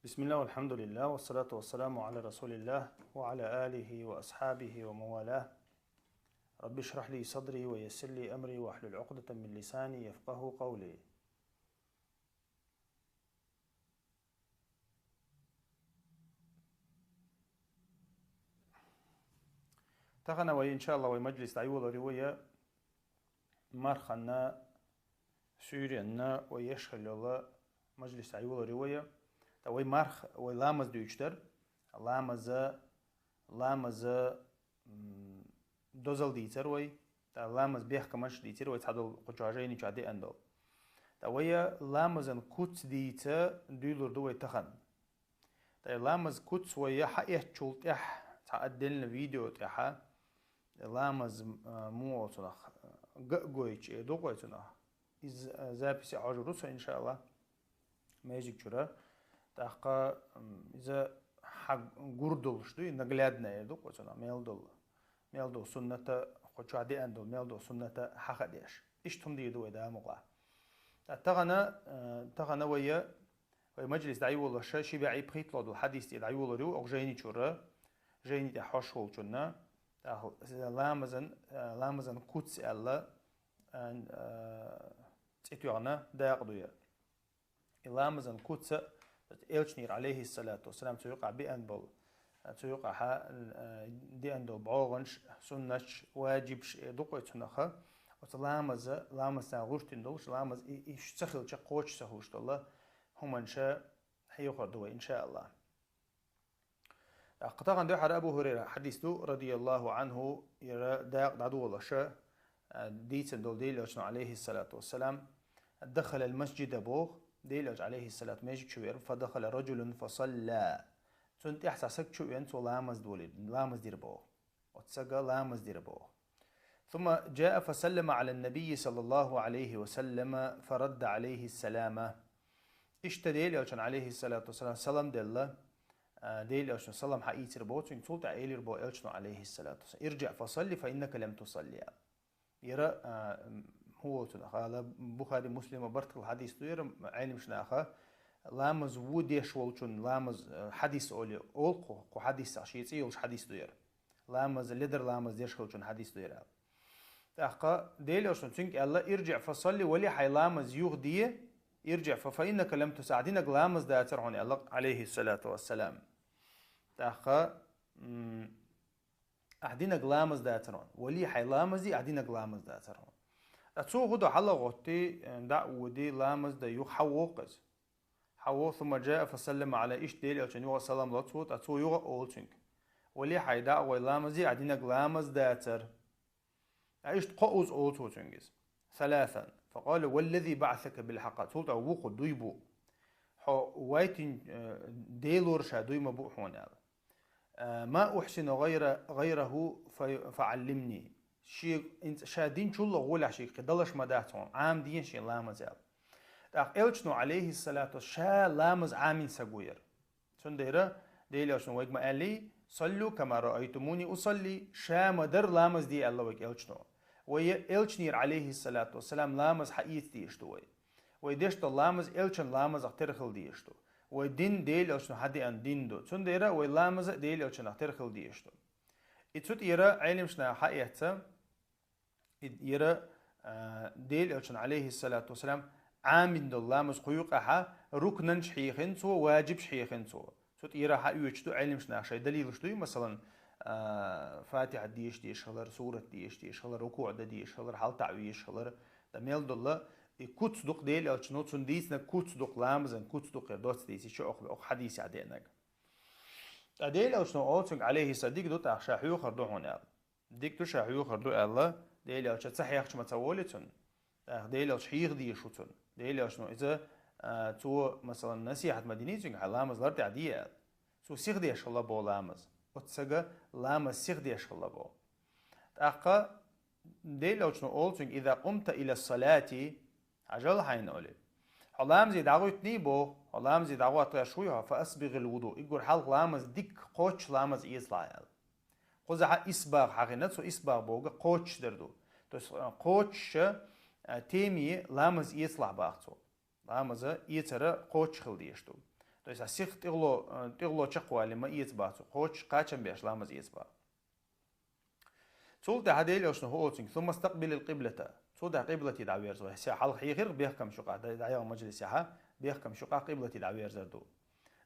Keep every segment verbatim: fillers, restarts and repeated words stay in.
بسم الله والحمد لله والصلاة والسلام على رسول الله وعلى آله وأصحابه ومن والاه. رب اشرح لي صدري ويسر لي أمري واحلل عقدة من لساني يفقهوا قولي. Тахан вай, иншааллах, вай мажлис дӀайолар вай марханна, суьйренна вай еш хилла мажлис дӀайолар вай. ТӀа вай марх, вай ламаз дуьйцуш дар. Ламаза, ламаза, м, дозал дийцар вай. ТӀа ламаз бехкамаш дийцар вай, цхьадолу кху чохь жайни чохь деана долу. ТӀа вай ламазан куц дийца дуьйлур ду вай тахан. ТӀе ламаз куц вай хьаэцчул тӀаьхьа, цхьа отдельно видео тӀехьа, ламаз, а, муха цунах, а, га а гойтуш, э, ду-кх вай цунах. Иза, а, записи хьожур ву со, иншааллах, межиг чуьра. ТӀаккха, м, иза хьан гур долуш ду, и наглядно эр ду-кх вай цунах, мел долу. Мел долу сунната, кху чохь деана долу, мел долу сунната хьаха деш. Иштта хӀума дийр ду вай, Дала мукъалахь. ТӀа тахана, а, тахана вай Вай мажлис дӀайолош ши бӀе пхийтталгӀа долу хьадис тӀе дӀайолор ю, окху жайни чуьра, жайни тӀехь хьош волчунна, тӀаккха ламазан, ламазан куц аьлла, а, а, цӀе тоьхна дакъа ду яра. И ламазан куц а элчанера, алейхиссалату вассалам, цу юкъахь беана болу, цу юкъахь, а, деана долу бӀогӀанаш, суннаташ, ваджибаш, э, ду-кх вай цунах. Оцу ламаза, ламаз царна гӀуьртина долуш, ламаз и, и ца хилча кхочуш ца хуьлуш долу хӀуманаш хьехор ду вай, иншааллах. ТӀаккха тахана дуьххьара Абу Хурайра хьадис ду, радияллаху анху, яра дакъа дӀадолаша, а, дийцина долу Делан Элчано, алейхиссалату вассалам, «Дахалал масджида», боху, Делан Элча, алейхиссалату, межиг чу веара, «фадахала раджулун фасалла». Цунна тӀехь цхьа саг чу веана, цо ламаз долийра, ламаз дира боху. Оцу сага ламаз дира боху. «Сумма джаа фасаллама ала ннабийи саллаллаху алейхи ва саллама фарадда алейхи салама». Иштта Делан Элчана, алейхиссалату вассалам, салам делла, а, Делан Элчана салам хьаийцира боху цуьнга, цул тӀаьхьа элира боху Элчано, алейхиссалату вассалам: «Ирджиъ фасалли, фа иннака лам тусалли», аьлла. Яра, а, м, хӀун волчунах ала, Бухари, Муслима бартал хьадис ду яра, Ӏелимаш наха, ламаз ву деш волчун ламаз, а, хьадис олу, олу кху, кху хьадисах, шен цӀе йолуш хьадис ду яра. Ламаз, ледар ламаз деш хилчун хьадис ду яра. ТӀаккха Делан Элчано цуьнга аьлла: «Ирджиъ фасалли», вали хьайн ламаз юха де, «ирджиъ фа, фа иннака лам тусалли», ахь динарг ламаз дацара хьуна, аьлла, алейхиссалату вассалам. ТӀаккха, м, ахь динарг ламаз дацара хьуна. Вали хьайн ламаз де, ахь динарг ламаз дацара хьуна. Ткъа цо хӀун до, хьала гӀоттий, э, дӀа а воьдий, ламаз дан юха хьан воху иза? Хьан воху, «сумма джаа фасаллама ала», иштта Делан Элчана юха салам ло цо, ткъа цо юха олу цуьнга: «Вали хьайн дӀа а гӀой, ламаз де, ахь динарг ламаз дацара». Ткъа иштта кхо уза олу цо цуьнга иза. «Саласан». «Факъала: валлази баъасака билхьакъ». Цул тӀаьхьа вукху дуй бу. Хьо вайтин, э, Делора ша дуй ма бу хьуна аьлла. Э, «ма ухьсину гъайра-, гъайраху фа-, фаӀаллимни». Ши, инц-, ша динчул а гӀолехь шига кхин далаш ма дац хьуна, Ӏамадийна шен ламаз аьлла. ТӀаккха Элчано, алейхиссалату, ша ламаз Ӏамийна саг ву яра. Цундела Делан Элчано вайга ма аьллий: «Саллу кама раайтумуни усалли», ша ма дарра ламаз де аьлла вайга Элчано. Вай Элчанера, алейхиссалату вассалам, ламаз хьаэца дезаш ду вай. Вай деш долу ламаз Элчан ламазах тера хила дезаш ду. Вай дин Делан Элчано хьадеана дин ду. Цундела вай ламаз а Делан Элчанах тера хила дезаш ду. И цу тӀера Ӏелимаш наха хьаэцна, и яра, а, Делан Элчано, алейхиссалату вассалам, Ӏамийна долу ламаз кху юкъахьа рукнанаш хьехина цо, ваджибаш хьехина цо. Цу тӀера хьаоьцуш ду, Ӏелимаш наха шайн далилаш дуй, масалан, а, Фатихьа дезаш дезаш хилар, сурат дезаш дезаш хилар, рукуӀ дан дезаш хилар, хьалтаӀа везаш хилар, дан мел долу, и куц ду-кх Делан Элчано, цунна дийцинарг куц ду-кх, ламазан куц ду-кх, яра доцца дийцича, окху, окху хьадисехь деанарг. Ткъа Делан Элчано олу цуьнга, алейхиссалам, дика ду, тӀаккха ша хьоьхур ду хьуна аьлла. Дика ду, ша хьоьхур ду аьлла, Делан Элча ца хьехча ма ца волий цунна. ТӀаккха Делан Элча хьеха дезаш ву цунна. Делан Элчано иза, а, цо, масалан, насихьат ма диний цуьнга, хьан ламаз лар тӀехь де аьлла. Цо сиха деш хилла боху ламаз. Оцу сага ламаз сиха деш хилла боху. ТӀаккха Делан Элчано олу цуьнга: «Иза къумта ила салати», хьажал хьайна олий. Хьо ламазе дӀагӀуьттуний боху, хьо ламазе дӀагӀоттуш вуй хьо, «фа асбигъил вуду», уггар хьалха ламаз дикка кхоччуш ламаз эцалахь аьлла. Кхузахьа исбагӀ хьахийна, цо исбагӀ бохург кхоччуш дер ду. То есть, э, кхоччуша, э, теме ламаз эцалахь боху цо. Ламаза эцар кхоччуш хила дезаш ду. То есть а сих тӀехло, э, тӀехло чакхвале ма эца бац цо, кхочуш кхачам беш ламаз эца ба. Цул тӀаьхьа Дела Элчано хӀу олу цуьнга: «Сумма стакъбилил къиблата». Цул тӀаьхьа къиблате дӀаверза вай. Ша хьалха хьехира бехкамашкахь, дӀа-, дӀаяханчу мажлисехь, бехкамашкахь къиблате дӀаверзар ду.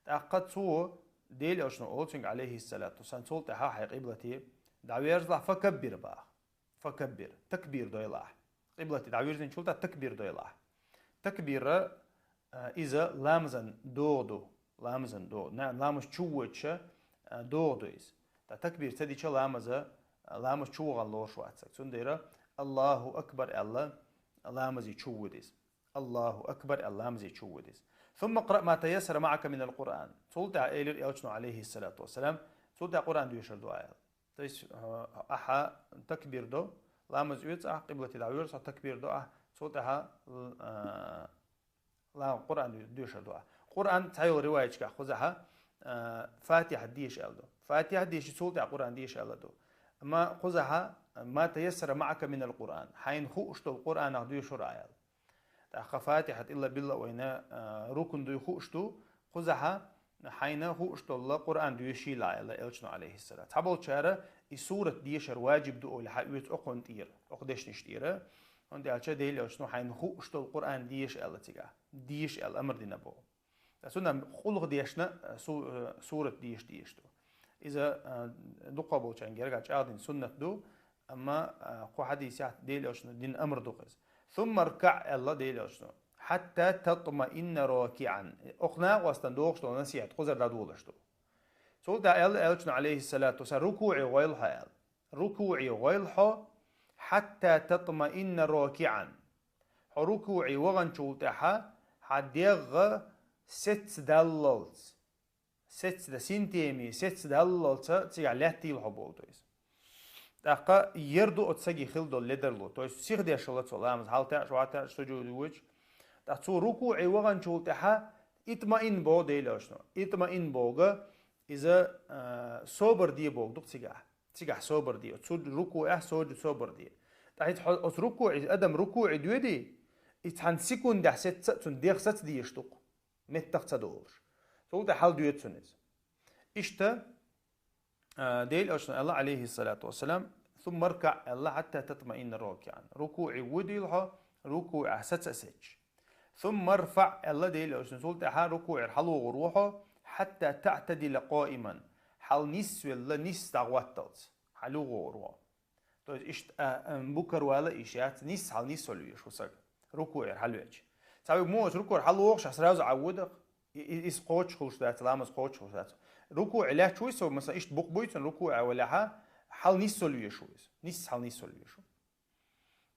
ТӀаккха цо, Дела Элчано олу цуьнга, алейхиссалату вассалам, цул тӀаьхьа хьайн къиблате дӀаверзалахь, факаббир баха. Факаббир. Такбир дойлахь. Къиблате дӀавирзинчул тӀаьхьа такбир дойлахь. Такбир, а, иза ламазан догӀа ду. Ламазан догӀа. На-, ламаз чу воьдуш, а, догӀа ду иза. ТӀаккха такбир ца дича ламаза, а, ламаз чу вахана лоруш вац саг. Цундела «Аллаху акбар» аьлла, ламазе чу воьду иза. «Аллаху акбар» аьлла, ламазе чу воьду иза. «Сумма къраъ ма таяссара маъака минал Къуръан». Цул тӀаьхьа элира Элчано, алейхиссалату вассалам, цул тӀаьхьа Къуръан доьшур ду аьлла. То есть, а, ахьа такбир до, ламаз оьцу ахьа, къиблате дӀаверза, ахьа такбир до ахьа, цул тӀаьхьа, а, ла-, Къуръан доьшур ду ахьа. Къуръан цхьайолу риваяташкахь кхузахьа, а, Фатихьа деша аьлла ду. Фатихьа деши, цул тӀаьхьа Къуръан деша аьлла ду. Амма кхузахьа: «Ма таяссара маъака минал Къуръан». Хьайна хууш долу Къуръанах доьшур ахьа аьлла. ТӀаккха Фатихьа тӀилла билла вайна, а, рукун дуй хууш ду, кхузахьа хьайна хууш долла Къуръан доьшийла аьлла Элчано, алейхиссалам. Цхьаболчара и сурат дешар ваджиб ду олий хьаоьцу окхунна тӀера, окху дешнаш тӀера. ХӀунда аьлча Дела Элчано хьайна хууш долу Къуръан деша аьлла цигахь. Деша аьлла амар дина боху. Ткъа цунна къулгӀа дешна, а, су-, а, сурат деша дезаш ду. Иза, а, дукхахболчарна гергахь чӀагӀдина суннат ду, амма, а, кху хьадисехь Дела Элчано дина амар ду иза. «Сумма ркаъ», аьлла Дела Элчано, «хьатта татмаинна ракиъан». Окху накъостана дохуш долу насихьат кхузара дӀадолуш ду. Цул тӀаьхьа аьлла Элчано, алейхиссалату вассалам: «РукуӀе гӀойла хьо», аьлла. «РукуӀе гӀойла хьо, хьатта татмаинна ракиъан». Хьо рукуӀе ваханчул тӀаьхьа хьан дегӀ сецца даллалц. Сецда синтеми, сецдаллалца цигахь лаьттийла хьо болу, то есть. ТӀаккха ер ду оцу саги хила долу ледарло, то есть сихдеш хила цо ламаз, хьалтаьӀаш, ватаьӀаш, сужуд вуьйчу. ТӀаккха цо рукуӀе ваханчул тӀаьхьа итмаин боху Дела Элчано. Итмаин боху, иза, а, собар де боху ду цигахь. Цигахь собар де. Цу рукуӀехь сожу собар де. ТӀаккха хьо оцу рукуӀе, адам рукуӀе доьди, и цхьана секундехь сецца а цунна дегӀ саца дезаш ду-кх. Меттах ца долуш. Цул тӀаьхьа хьал доьцу цунна иза. Иштта, а, Дела Элчано аьлла, алейхиссалату вассалам: «Сумма ркаъ», аьлла, «хьатта татмаинна ракиъан». РукуӀе вуьйдийла хьо, рукуӀехь саца а сецча. «Сумма рфаъ», аьлла Дела Элчано, цул тӀаьхьа рукуӀера хьалвогӀур ву хьо, «хьатта таътадила къаиман». Хьал нисвелла, нис дӀагӀотталц. ХьалвогӀур ву хьо. То есть иштта, а, а, букар вала иш яц, нис хьал нисвала везаш ву саг. РукуӀера хьалвеча. Цхьа вуьг муха рукуӀера хьалвогӀуш, а сразу Ӏа вуьйдах, и, и, иза кхочуш хуьлуш дац, ламаз кхочуш хуьлуш дац. РукуӀе лаьтташ вуй со, масала, иштта букъ буй цунна, рукуӀе валехьа, хьал нисвала везаш ву иза. Нис хьал нисвала везаш ву.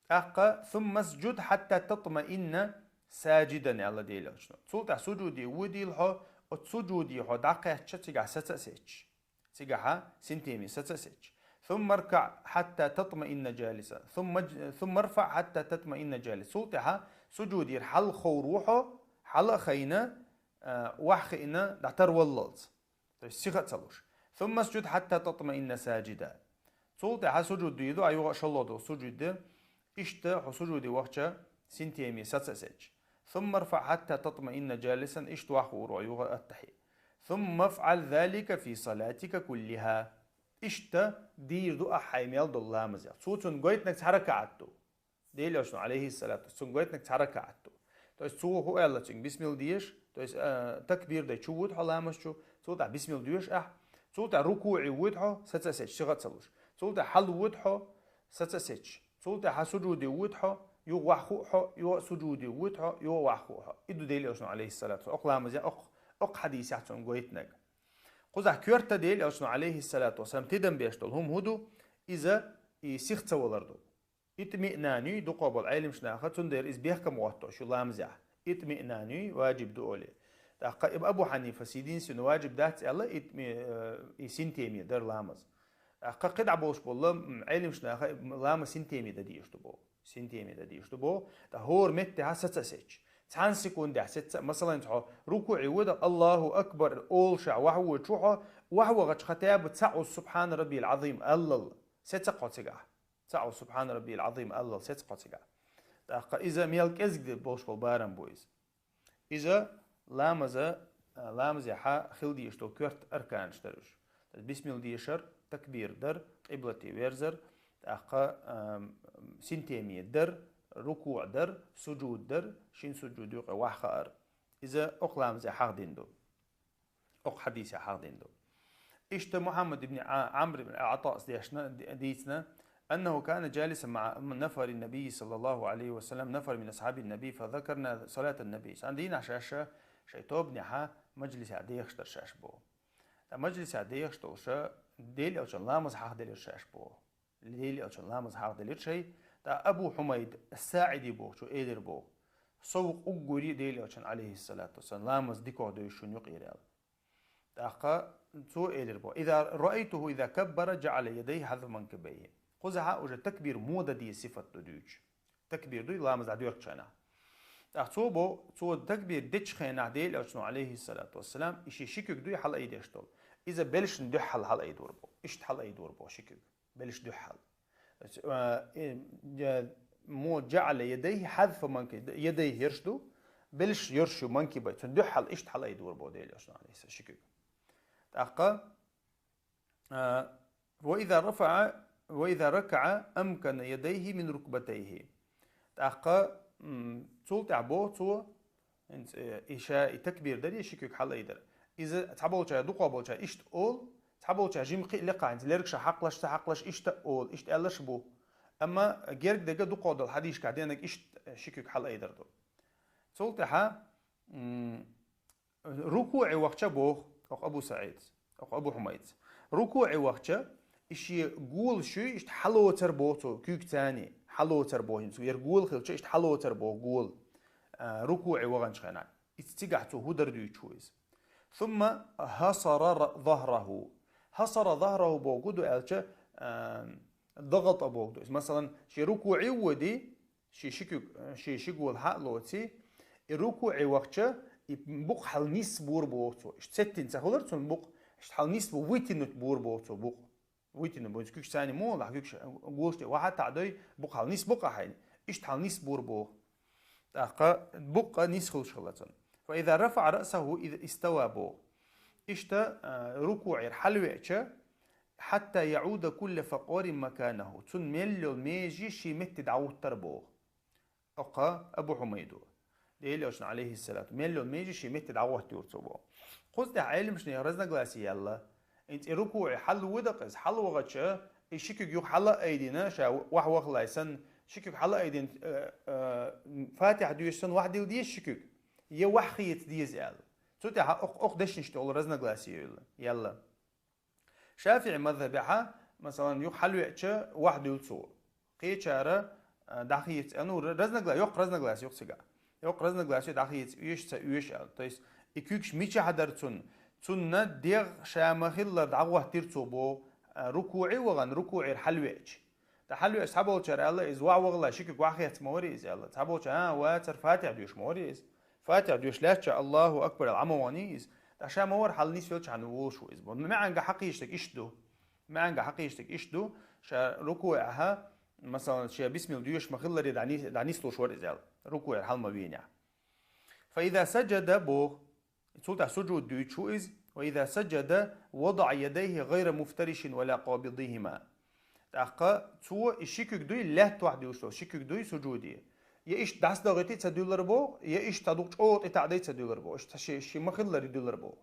ТӀаккха: «Сумма сджуд хьатта татмаинна саджидан», аьлла Дела Элчано. Цул тӀаьхьа сужуде вуьйдийла хьо, оцу сужуде хьо дӀакхаьчча цигахь саца а сецча. Цигахьа синтеми саца а сецча. «Сумма ркаъ хьатта татмаинна джалиса». «Сумма дж-, сумма рфаъ хьатта татмаинна джалис». Цул тӀаьхьа сужудера хьалховр ву хьо, хьала а хайна, а, ваьххиъна дӀатарваллалц. То есть сиха а ца луш. «Сумма сджуд хьатта татмаинна саджида». Цул тӀаьхьа сужуд дуьйду, а юха а шолгӀа долу сужуд де. Иштта хьо сужуде вахча синтеми саца а сецча. «Сумма рфаъ хьатта татмаинна джалисан», иштта ваьххур ву хьо юха а аттахьи. «Сумма фаъал залика фи салатика куллиха». Иштта дийр ду ахьа хьайн мел долу ламазех. Цо цунна гойтинарг цхьа ракаӀат ду. Дела Элчано, алейхиссалату, цунна гойтинарг цхьа ракаӀат ду. То есть цо хӀу аьлла цуьнга бисмилла дезаш, то есть, а, такбир дай чу вуьйду хьо ламаз чу, цул тӀаьхьа бисмилла доьшу ахь, цул тӀаьхьа рукуӀе вуьйду хьо, саца а сецча, сиха а ца луш. Цул тӀаьхьа хьала вуьйду хьо, саца а сецча. Цул тӀаьхьа сужуде вуьйду хьо, юха ваьххур ву хьо, юха а сужуде вуьйду хьо, юха а ваьххур ву хьо. И ду Дела Элчано, алейхиссалату, окху ламазехь, окху, окху хьадисехь цунна гойтинарг. Кхузахь коьрта Дела Элчано, алейхиссалату вассалам, тидам беш долу хӀума хӀу ду, иза и сиха ца валар ду. Итмиънан юй, дукхахболу Ӏелимаш наха, цундела иза бехкам гӀоттош ю ламазехь. Итмиънан юй, ваджиб ду олий. ТӀаккха и Абу Хьанифас единственно ваджиб дац аьлла, итми-, э, и синтеми дар ламаз. ТӀаккха кхидӀа болуш болу, м, Ӏелимаш наха, м, ламаз синтеми дан дезаш ду боху. Синтеми дан дезаш ду боху, ткъа хӀора меттехьа саца а сецча. Цхьана секундехь сеца а, масалан, хьо рукуӀе вуьйда, Аллаху акбар олуш ваьхьа воьдуш ву хьо, ваьхьа вахча хьатаба цхьа Ӏуз «Субхьана раббиял Ӏазим» аллал сеца хьо цигахь. Цхьа Ӏуз «Субхьана раббиял Ӏазим» аллал сеца хьо цигахь. ТӀаккха иза мел кӀезиг де болуш болу барам бу иза. Иза ламаза ламазехьа хила дезаш долу коьрта арканаш дара уьш. Бисмилла дешар, такбир дар, къиблате верзар, тӀаккха, ам, синтеме дар, рукуъ дар, сужуд дар, шин сужуд юкъе ваххаар. Иза окху ламазехь хьахдина ду. Окху хьадисехь хьахдина ду. Иштта Мухьаммад ибн Ӏа-, Ӏамр ибн ГӀатаъс дешна, ди-, дийцина: «أنه كان جالسا مع نفر النبي صلى الله عليه وسلم، نفر من أصحاب النبي، فذكرنا صلاة النبي». Цхьана дийнахь шаьш шайн тобанехьа мажлисехь дехаш дара шаьш боху. Ткъа мажлисехь дехаш долуша Делан Элчан ламаз хьахделира шаьш боху. Делан Элчан ламаз хьахделира шай. Ткъа Абу Хьумайд ас-СаӀиди бохучо элира боху: «Со ву уггаре Делан Элчан, алейхиссалату вассалам, ламаз дикох девзаш шуна юкъера», — аьлла. ТӀаккха цо элира боху: «إذا رأيته إذا كبر جعل يديه حذو منكبيه». Кхузахьа уже такбир муха дан деза сифат ду дуьйцуш. Такбир дуй ламаз дӀадоьркучу хенахь. ТӀаккха цо бо-, цо такбир дечу хенахь Делан Элчано, алейхиссалату вассалам, и ши, ши куьг дуй хьалаайдеш долу. Иза белшна дуьххьал хьалаайдора бо. Иштта хьалаайдора бо ши куьг. Белш дуьххьал. Э, э, мо جعل يديه حذو منكبيه, ядайхи ерш ду, белш ерш ю манкибай. Цунна дуьххьал иштта хьалаайдора бо Делан Элчано, алейхиссалам, ши куьг. ТӀаккха, э, «وإذا رفع، وإذا ركع أمكن يديه من ركبتيه». ТӀаккха, м, цул тӀаьхьа боху цо, хӀинца, э, и ша и такбир даре, ши куьг хьалаайдар. Иза цхьаболчара, дукхахболчара иштта олу, цхьаболчара жима кхин а лекха, хӀинца лерг ша хьакхалаш, ца хьакхалаш, иштта а олу, иштта аьллаш а бу. Амма герга дега дукхахдолу хьадисашкахь денаг иштта ши куьг хьалаайдар ду. Цул тӀаьхьа, м, рукуъе вахча боху, окху Абу СаӀидс, окху Абу Хьумайдс. Рукуъе вахча, и шен гола шуй иштта хьалоцар боху цо, куьг царний, хьалоцар боху хӀинца. Яра гола хилча, иштта хьалоцар боху гола, а, рукуъе ваханчу хенахь. Иза цигахь цо хӀун дара дуьйцуш ву иза. «ثم حصر ظهره». «حصر ظهره» боху ду аьлча, а, дагӀата боху ду. Иза, масалан, шен рукуъе води, ши, ши куьг, ши, ши гола хьа а лоций, и рукуъе вахча, и букъ хьал нис бур боху цо. Иштта цеттина ца хилар цунна букъ, иштта хьал нис бу, вытянуть бур боху цо букъ. Вытянуть бу, куьг царний муха лахь, куьг ша-, голаш тӀе вахьа таӀдой, букъ хьал нис бу-кх ахьа. Иштта хьал нис бур боху. ТӀаккха букъ а нис хуьлуш хилла цунна. «فإذا رفع رأسه إذا استوى» боху. Иштта, а, рукуъера хьалавеача, «حتى يعود كل فقار مكانه». Цунна мел йолу меже шен метте дӀагӀуттар боху. Окху Абу Хьумайдо. Делан Элчано, алейхиссалату, мел йолу меже шен метте дӀагӀоттайора цо боху. Кхуза тӀехь Ӏеламнаха разногласие яьлла. ХӀинца и рукуъе хьалавода-кх иза, хьалавахча, и ши куьг юха хьала а айдина, ша вахьа вахалай санна, ши куьг хьала а айдина, э, э, Фатихьа доьшуш санна, вахьа дилла деза ши куьг? Я вахьа хеца деза аьлла. Цу тӀехь окх-, окху дешнашна тӀехула разногласие йолу, яьлла. ШафиӀи мазхабехьа, масалан, юха хьалавеача, вахьа дуьллу цо. Кхечара, а, дӀахеца, а, ну, ра-, разногла-, йоккха разногласие ю-кх цигахь. Йоккха разногласие ю, дӀахеца оьшу, ца оьшу аьлла. То есть, и куьгаш мичахь дара цунна? Цунна дегӀ ша ма-хиллара дӀагӀоттийра цо боху, а, рукуъе вахана, рукуъера хьалавеача. ТӀаккха хьалавеача цхьаболчара аьлла, иза вахьа вахалай ши куьг вахьа хецна ма варий иза аьлла. Цхьаболчара, а, вацара, Фатихьа доьшуш ма варий иза. Фатихьа доьшуш лаьттача, Аллаху акбар аьлла, Ӏа ма ваханий иза. ТӀаккха ша ма вара хьал нисвелча хьан волуш ву иза боху. МаьӀанга хьакхийча дерг иштта ду. МаьӀанга хьакхийча дерг иштта ду. Ша рукуъехьа, масалан, ша бисмилла доьшуш ма-хиллара дӀани-, дӀанислуш вара иза аьлла. Рукуъера хьал ма вийнехь. «فإذا سجد» боху. Цул тӀаьхьа сужуд дуьйцуш ву иза: «وإذا سجد وضع يديه غير مفترش ولا قابضهما». ТӀаккха цо и ши куьг дуй, лаьтта вахьа дуьллуш долу ши куьг дуй сужуде. Я иштта дӀасадохийта ца дуьллура боху, я иштта дукха чӀогӀа тӀе таӀдай ца дуьллура боху. Иштта ши, ши ма-хиллара дуьллура боху.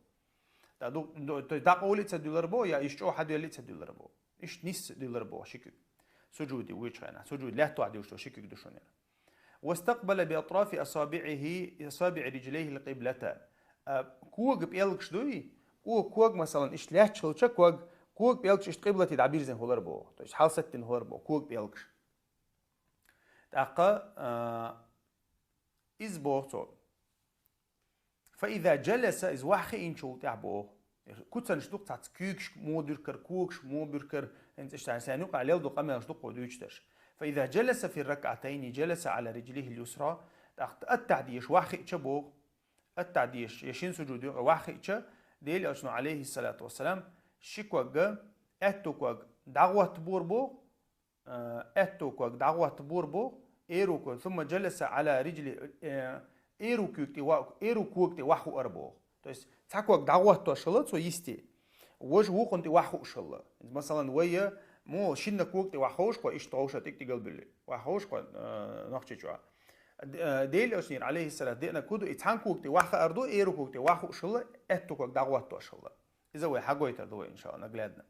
ТӀа ду-, ду-, то есть дӀакъовлий ца дуьллура боху, я иштта чӀогӀа хьадоьллий ца дуьллура боху. Иштта нисса дуьллура боху ши куьг. Сужуде вуьйчу хенахь. Сужуд лаьтта вахьа дуьллуш долу ши куьг ду шуна. «واستقبل بأطراف أصابعه، أصابع رجليه القبلة». А, кога пӀелгаш дуй, о, кога, масалан, иштта лаьтташ хилча кога, кога пӀелгаш иштта къиблате дӀабирзина хилар боху. То есть хьалсаттина хилар боху, кога пӀелгаш. ТӀаккха, а, иза боху цо. «فإذا جلس», иза вахьа хиъначул тӀаьхьа боху. Куцанаш ду-кх цхьацца, куьйгаш мо буьркар, когаш мо буьркар, хӀинца иштта сайн юкъахь лелла долу къамелаш ду-кх вай дуьйцуш дерш. «فإذا جلس في الركعتين جلس على رجله اليسرى». ТӀаккха аттахьа дезаш вахьа хиъча боху. Аттахьа дезаш, я шин сужуд юкъе вахьа хиъча, Делан Элчано, алейхиссалату вассалам, ши кога, аьтту кога дӀагӀоттабора боху, э, аьтту ког дӀагӀоттабора боху, эру ког, «ثم جلس على رجله», э, эру куьйга тӀе ва-, эру кога тӀе вахьа хуура боху. То есть, цхьа ког дӀагӀоттош хилла цо йисте, важа вукхунна тӀе ваха хууш хилла. Масалан, вай, мо, шинна кога тӀе ваха ховш кхо, иштта гӀовша тӀиг-тӀигал буьлле. Ваха ховш кхо, э, нохчий чохь. Д-, э, Делан Элчанера, алейхиссалат, деана куду, и цхьан кога тӀе ваха хаар ду, эру кога тӀе ваха хууш хилла, аьтту ког дӀагӀоттош хилла. Иза вай хьагойтар ду вай, иншалла, наглядно.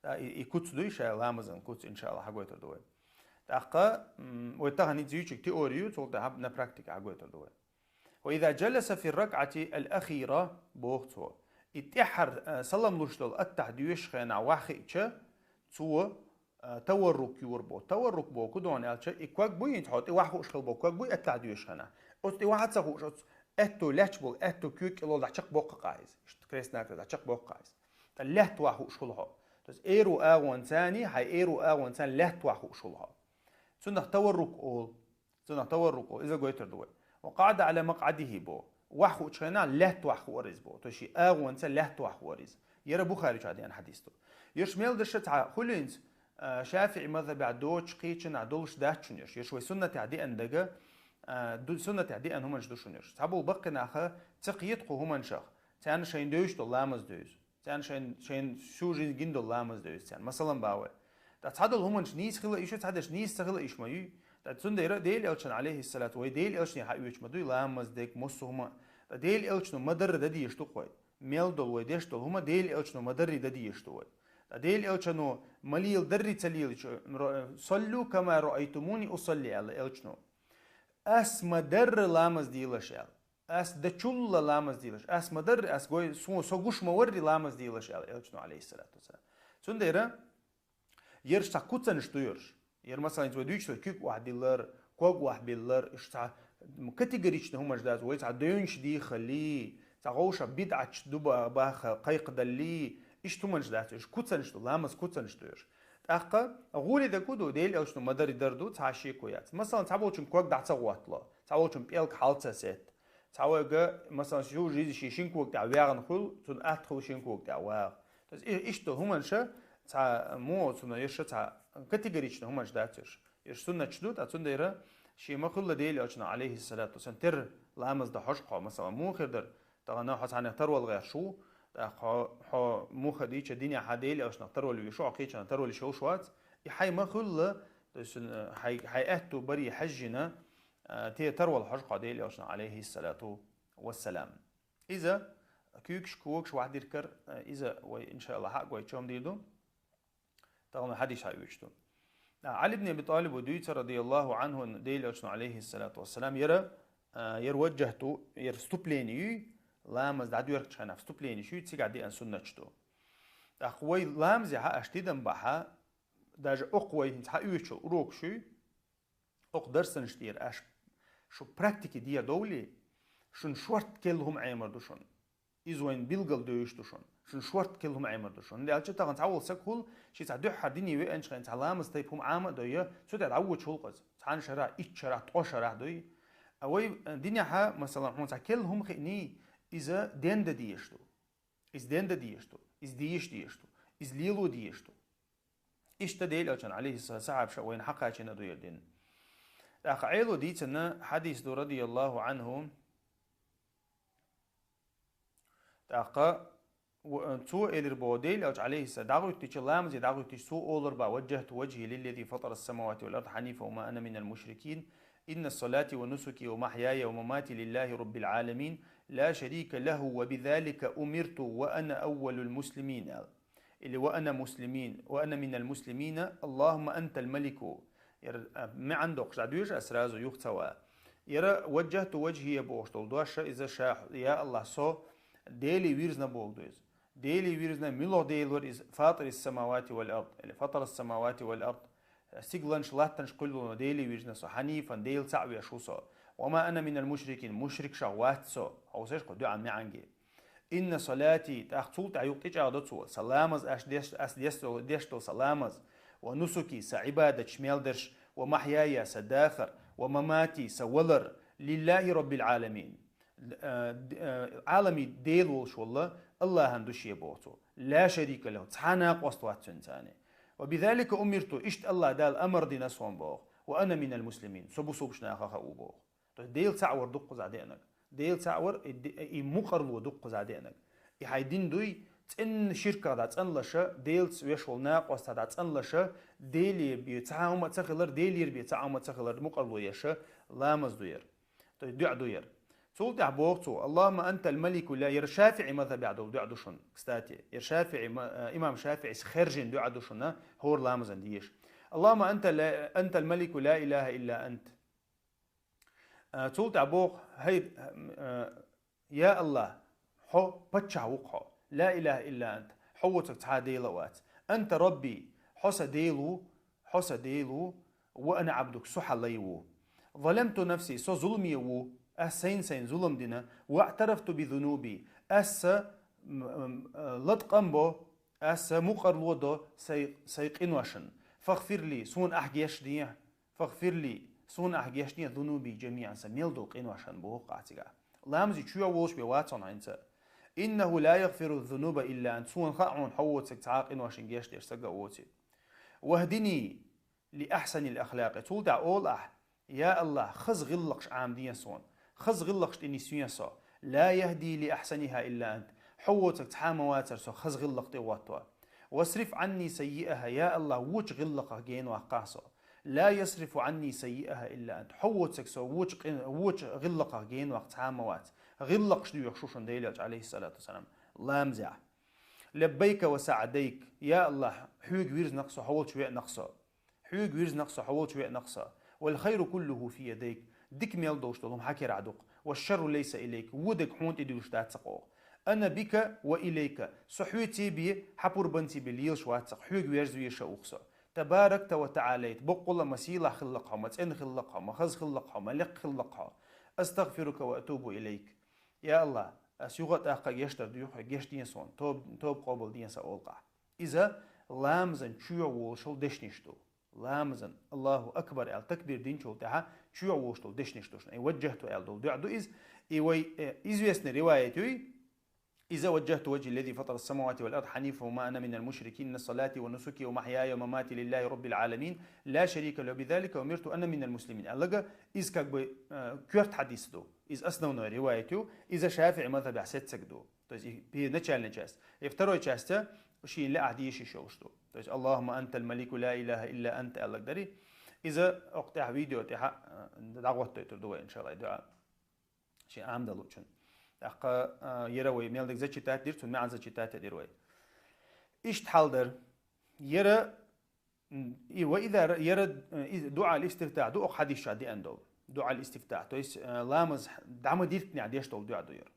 Да, и, и куц дуй, ша ламазан куц, иншалла, хьагойтар ду вай. ТӀаккха, м, вай тахана иза юьйчиг теорию, цул тӀаьхьа на практике хьагойтар ду вай. «وإذا جلس في الركعة الأخيرة», боху цо. И тӀаьххьара, э, салам луш долу аттахьа доьшучу хенахь ваха хиъча, цо, э, таваррук юр бо. Таваррук боху дона аьлча, и ког буй, хӀинца хьо тӀе ваха хууш хила бо, ког буй аттахьа доьшучу хенахь. Оцу тӀе ваха ца хууш, оцу аьтту лаьтташ болу, аьтту куьйга кӀелол дӀачекх боккха къахьийза. Иштта крест-накрес дӀачекх боккха къахьийза. ТӀаккха лаьтта ваха хууш хуьлу хьо. То есть, эру агӀонца, хьайн эру агӀонца лаьтта ваха хууш хуьлу хьо. Цунах таваррук олу. Цунах таваррук олу. Иза гойтар ду вай. «وقعد على مقعده», бо. Ваха хуучу хенахь лаьтта ваха хуур иза бо. То есть, шен агӀонца лаьтта ваха хуур иза. Яра Бухари чохь деана хьадис ду. Ерш мел дерш цхьа хуьлу хӀинца, а, ШафиӀи мазхабехь доцучу кхечанахь долуш дац шуна ерш. Ерш вай суннатехь деана дага, а, ду-, суннатехь деана хӀуманаш ду шуна ерш. Цхьаболу баккхий наха ца кхета кху хӀуманашах. Царна шайна девзаш долу ламаз девза. Царна шайн, шайн всю жизнь гина долу ламаз девза царна. Масалан, бахьа вай. Ткъа цхьадолу хӀуманаш нийса хила а йиш ю, цхьадерш нийса ца хила а йиш ма юй. Ткъа цундела Делан Элчанна, алейхиссалату, вай Делан Элчане хьаоьцуш ма дуй, ламаз дерг, массо а хӀума. Ткъа Делан Элчано ма-дарра дан дезаш ду-кх вай. Мел долу вай деш долу хӀума Делан Элчано ма-дарра дан дезаш ду вай. Ткъа Делан Элчано ма леладарра ца лелийча, ро-, «صلوا كما رأيتموني أصلي», аьлла Элчано. Ас ма-дарра ламаз делаш аьлла. Ас дечул а ламаз делаш. Ас ма-дарра, ас гой, со, со гуш ма-варра ламаз делаш аьлла Элчано, алейхиссалату вассалам. Цундела ерш цхьа куцанаш ду ерш. Яра, масалан, вай дуьйцуш ду куьг охьадиллар, ког охьабиллар, уьш цхьа категоричный хӀуманаш дац, вай цхьа девнаш дийхале, цхьа гӀовша бидӀаташ ду ба-, баха кхайкхадале, иштта хӀуманаш дац, уьш куцанаш ду, ламаз куцанаш ду ерш. ТӀаккха гӀоле дерг хӀун ду, Делан Элчано ма-дарра дар ду, цхьа шеко яц. Масалан, цхьаболчун ког дӀа ца гӀоттало, цхьаволчун пӀелг хьал ца сетта. Цхьа вайга, масалан, всю жизнь шен шин кога тӀехь ваьгӀна хуьлу, цунна атта хуьлу шин кога тӀехь вагӀа. То есть, и-, иштта хӀуманаш, цхьа, муха цунна ерш цхьа категоричный хӀуманаш дац ерш. Ерш суннаташ ду, ткъа цундела шен ма-хуьллу Делан Элчано, алейхиссалату вассалам, тера ламаз дан хьожуш хьо, масалан, муха хир дара, тахана хьо цхьаннах тарвала гӀерташ ву, тӀаккха хьо, хьо муха дийча динехь хьан Делан Элчанах тарвала веш ву, хьо кхечанах тарвала йиш йолуш вац, и хьайн ма-хуьллу, то есть, хьайн, хьайн аьтту баре хьаьжжина, а, те тарвала хьожуш хьо Делан Элчанах, алейхиссалату вассалам. Иза куьйгаш, когаш вахьдиркар, а, иза вай, иншаалла, хьа а гойтуш ма дийр ду. Тахана хьадис хьаоьцуш ду. А, Ӏали ибн Аби ТӀалиба дуьйцу, радияллаху Ӏанху, Делан Элчано, алейхиссалату вассалам, яра, а, яра ваджжахьту, яра вступление юй, ламаз дӀадоьркхучу хенахь вступление юй, цигахь деана суннаташ ду. ТӀаккха вай ламазе хьа аша тидам бахьа, даже окху вай хӀинца хьаоьцуш урокаш юй, окху дарсанаш тӀера аша шу практике дӀадовлий, шуна шорта керла хӀума Ӏемар ду шуна. Иза вайна билгал девзаш ду шуна. Шуна шорта керла хӀума Ӏемар ду шуна. ХӀунда аьлча тахана цхьаволу саг хуьлу, шен цхьа дуьххьара дине веанчу хенахь цхьа ламаз тайпа хӀума Ӏама а дой, цу тӀе дӀавоьдуш хуьлу-кх иза. Цхьана шарахь, итт шарахь, ткъо шарахь дой. А вай, э, динехь, масалан, хьуна цхьа керла хӀума хиъний, иза дендан дезаш ду. Иза дендан дезаш ду. Иза дезаш дезаш ду. Иза лело дезаш ду. Иштта Делан Элчано, алейхиссалам, сахьабаша вайна хьакхачийна ду яра дин. ТӀаккха Ӏело дийцина хьадис ду, радияллаху Ӏанху. ТӀаккха в-, цо элира боху, Делан Элча, алейхиссалам, дӀагӀуьттича, ламазе дӀагӀуьттича, цо олура боху: «وجهت وجهي للذي فطر السماوات والأرض حنيفا وما أنا من المشركين. إن صلاتي ونسكي ومحياي ومماتي لله رب العالمين. لا شريك له وبذلك أمرت وأنا أول المسلمين», аьлла. Или «وأنا مسلمين، وأنا من المسلمين، اللهم أنت الملك». Яра, а, маьӀна доккхуш дӀадоьшу ас сразу, юха ца ван. Яра «وجهت وجهي» бохуш долу дош, иза ша, я АллахӀ, со Деле вирзина боху ду иза. Деле вирзина, муьлха Дела вара иза, «فاطر السماوات والأرض», или «فطر السماوات والأرض». Стигланаш, латтанаш кхоьллина Деле вирзина со, «حنيفا», Дела цхьаъ веш ву со. «وما أنا من المشركين», мушрикашах вац со. Хьовсийша кху дуьӀан маьӀнега. «إن صلاتي», тӀаккха цул тӀаьхьа юкъа тӀечӀагӀдо цо, сан ламаз, аш деш, ас деш долу, деш долу сан ламаз, «ونسكي», сан Ӏибадаташ мел дерш, «ومحياي», сан дахар, «ومماتي», сан валар, «لله رب العالمين». Э, д-, э, Ӏаламийн Дела волуш волу АллахӀан ду шен боху цо. «لا شريك له», цхьа накъост вац цуьнан царна. «وبذلك أمرت», иштта АллахӀ Дала амар дина суна боху. «وأنا من المسلمين», со бусулбачу нахах а ву боху. То есть Дела цхьаъ вар дуккхузахь деанарг. Дела цаӀ вар, и ди-, и мукъарло ду кхуза деанаг. И хьай дин дуй, цӀен ширках дӀа цӀанлаша, Делаца веш волу накъостах дӀа цӀанлаша, Деле бе цхьа хӀума ца хилар, Делера бе цхьа хӀума ца хилар мукъарло еша, ламаз ду яр. То есть дуӀа ду яр. Цул тӀаьхьа боху цо: «Аллахумма антал малику ла», яр ШафиӀи мазхабехь долу дуӀа ду шуна, кстати. Яр ШафиӀи, ма-, э, имам ШафиӀис хержина дуӀа ду шуна, хӀора ламазан деш. «Аллахумма анта ла-, антал малику ла илаха илла ант». А, цул тӀаьхьа боху: «Хьай, а, я Аллах, хьо паччахь ву-кх хьо. Ла илаха илла ант. Хьо воцург цхьа а Дела а вац. Анта Рабби, хьо сан Дела ву, хьо сан Дела ву, ва ана Ӏабдук, со хьан лай ву. Заламту нафси, со зуламе ву, ас сайна-сайна зулам дина, ва аътарафту би зунуби, ас, м, м, а, латкъам бо, ас мукъарло до сай, сай къиношна. Фагъфирли, суна ахь геч де». «Фагъфирли, суна ахь геч де, зунуби джамиъан, сан мел долу къиношна», боху ахь цигахь. Ламазе чоьхьа волуш бен вац хьуна хӀинца. «Иннаху ла ягъфиру зунуба илла ант», суна хаьа хьуна, хьо воцург цхьа а къиношна геч деш стаг а воций. «Вахдини ли ахсанил ахлакъи», цул тӀаьхьа олу ахь: «Я Аллах, хаза гӀиллакхаш Ӏамаде суна, хаза гӀиллакхаш тӀе нисве со. Ла яхди ли ахсаниха илла ант, хьо воцург цхьа а ма вацара со хаза гӀиллакх тӀе гӀотто. Васриф Ӏанни саййиаха, я Аллах, вочу гӀиллакхах генаваккха со. Ла ясрифу Ӏанни саййиаха илла ант, хьо воцург со вочу къин-, вочу гӀиллакхах генаваккха цхьа а ма вац». ГӀиллакхаш доьхуш ву шуна Делан Элча, алейхиссалату вассалам, ламазехь. «Лаббайка ва саъдайк, я Аллах, хьоьга вирзина-кх со, хьо волчу веана-кх со. Хьоьга вирзина-кх со, хьо волчу веана-кх со. Вал хайру куллуху фи ядайк, дика мел долуш долу хӀума хьан керахь ду-кх. Ва шарру лайса илайк, вон дерг хьуна тӀе дуьллуш дац-кх оха. Ана бика ва илайка, со хьоьций бен, хьан пурбанций бен лелаш вац-кх, хьоьга верза везаш ву-кх со. Табаракта ва таӀалайт, боккъала а ма сийлахь хилла-кх хьо, ма цӀена хилла-кх хьо, ма хаза хилла-кх хьо, ма лекха хилла-кх хьо. Астагъфирука ва атубу илайк. Я Аллах, ас юха а тӀаккха гечдар дуьйху хьоьга, гечде суна, тоб-, тоба къобалде сан», олу ахь. Иза ламазан чоьхьа волуш йолу дешнаш ду. Ламазан, Аллаху акбар аьлла, такбир динчул тӀаьхьа чоьхьа волуш долу дешнаш ду шуна. И ваджжахту аьлла долу дуӀа ду иза. И вай, э, известный риваят юй. Иза: «Ваджжахту ваджхи лиллази фатара самавати вал ард хьанифа ва ма ана минал мушрикин, инна салати ва нусуки ва махьяя ва мамати лиллахи раббил аламин, ла шарика лаху, ва бизалика умирту ва ана минал муслимин». Аьллага, иза как бы, э, коьрта хьадис ду. Иза основной риваят ю, иза ШафиӀи мазхабехь сеццаг ду. То есть и первоначальная часть. И второй часть, а, шена лаахь дийшиш йолуш ду. То есть: «Аллахумма антал малику ла илаха илла ант», аьллаг дари. Иза окху тӀехь видео тӀехь, а, дӀагӀоттуьйтур ду вай, иншалла, дуӀа. Шен Ӏамадалучун. ТӀаккха, а, яра вай мел дерг зачитать дира, цунна маьӀна зачитать а дира вай. Иштта хьал дара. Яра М, и ва иза ра-, яра, э, из-, дуӀа аль-истифтах ду, окху хьадисчохь деана долу. ДуӀа аль-истифтах. То есть, э, ламаз дӀа ма диркнехь деш долу дуӀа ду яра.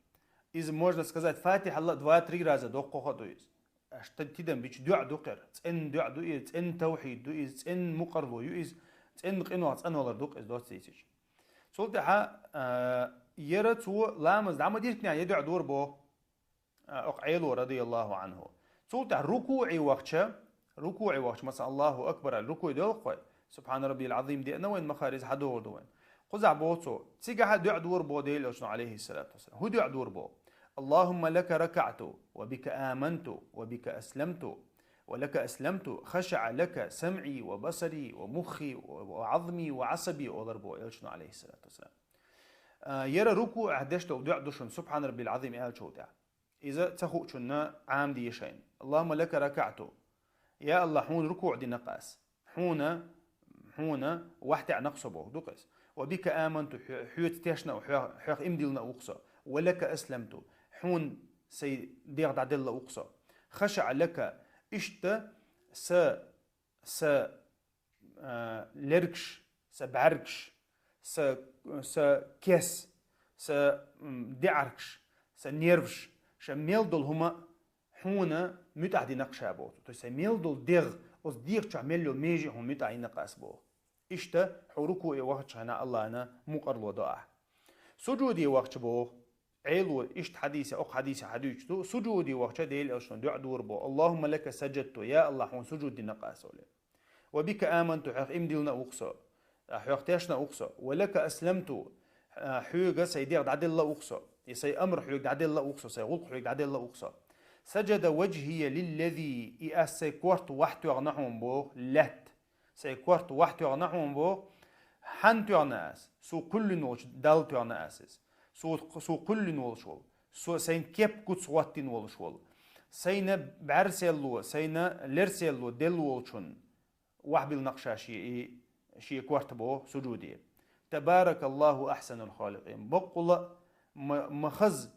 Иза, можно сказать, Фатихьалла два-три раза доккхуха ду иза. Аш та-, тидам бича дуӀа ду кхера. ЦӀена дуӀа ду иза, цӀена тавхьид ду иза, цӀена мукъарло ю иза, цӀена къинойх цӀанвалар ду иза доцца дийцича. Цул тӀаьхьа, э, яра цо ламаз дӀа ма диркнехь я дуӀа дора боху. А, окху Ӏело, радияллаху анху. Цул тӀаьхьа рукуӀе вахча, рукуӀе вахча, масала, Аллаху акбар аьлла, рукуӀе доьлху вай. Субхана раббиял азим деана вайн, махара иза хьадогӀур ду вайн. Кхузахь боху цо, цигахь а дуӀа дора боху Делан Элчано, алейхиссалату вассалам. ХӀун дуӀа дора боху? «Аллахумма лака ракаъту, ва бика аманту, ва бика асламту, ва лака асламту, хашаъа лака самъи, ва басари, ва муххи, ва, ва азми, ва асаби», олар боху Элчано, алейхиссалату вассалам. А, яра рукуӀехь деш долу дуӀа ду шуна, Субхана раббиял азим аьллачул тӀаьхьа. Иза ца хуучунна Ӏамаде шайна. «Аллахумма лака ракаъту». Я Аллах, хьуна рукуӀ дина-кх ас. Хьуна, хьуна вахтаьӀна-кх со боху ду-кх иза. «Ва бика аманту», хьо-, хьоьца тешна а, хьоьх-, хьоьх имдилна а ву-кх со. «Ва лака асламту». Хьуна сайн дегӀ дӀаделла а ву-кх со. «Хашаъа лака». Иштта са, са а, лергаш, сан бӀаьргаш, сан, сан кес, сан, м, деӀаргаш, сан нерваш, сан мел долу хӀума хьуна муьтӀахь дина-кх ша боху. То есть сайн мел долу дегӀ, оцу дегӀ чохь мел йолу меже хьуна муьтӀахь йина-кх ас боху. Иштта хьо рукуӀе вахча хьайна Аллана мукъарло до ахь. Суджуде вахча боху. Ӏело иштта хьадиса, окху хьадиса хьадуьйцуш ду, суджуде вахча Делан Элчано дуӀа дора боху: «Аллахумма лака саджадту», я Аллах, хьуна суджуд дина-кх ас олий. «Ва бика аманту», хьоьх имдилна а ву-кх со, а, хьоьх тешна а ву-кх со. «Ва лака асламту», а, хьоьга сайн дегӀ дӀаделла а ву-кх со, и сайн амр хьоьга дӀаделла а ву-кх со, сайн гӀуллакх хьоьга дӀаделла а ву-кх со. «Саджада ваджхия лиллази», и ас сайн корта вахьтоьхна хьуна боху, лаьтта. Сайн корта вахьтоьхна хьуна боху, хьанна тоьхна ас? Суна кхоьллина волчу Далла тоьхна ас иза. Со, со кхоьллина волуш волу, со, сайна кеп гуц гӀоттина волуш волу, сайна бӀаьрсел ло, сайна лерсел ло делла волчун вахьбилла-кх ша шен, и, шен корта боху суджуде. Табаракаллаху ахсанул халикъин. Баккъала а ма, ма хаза,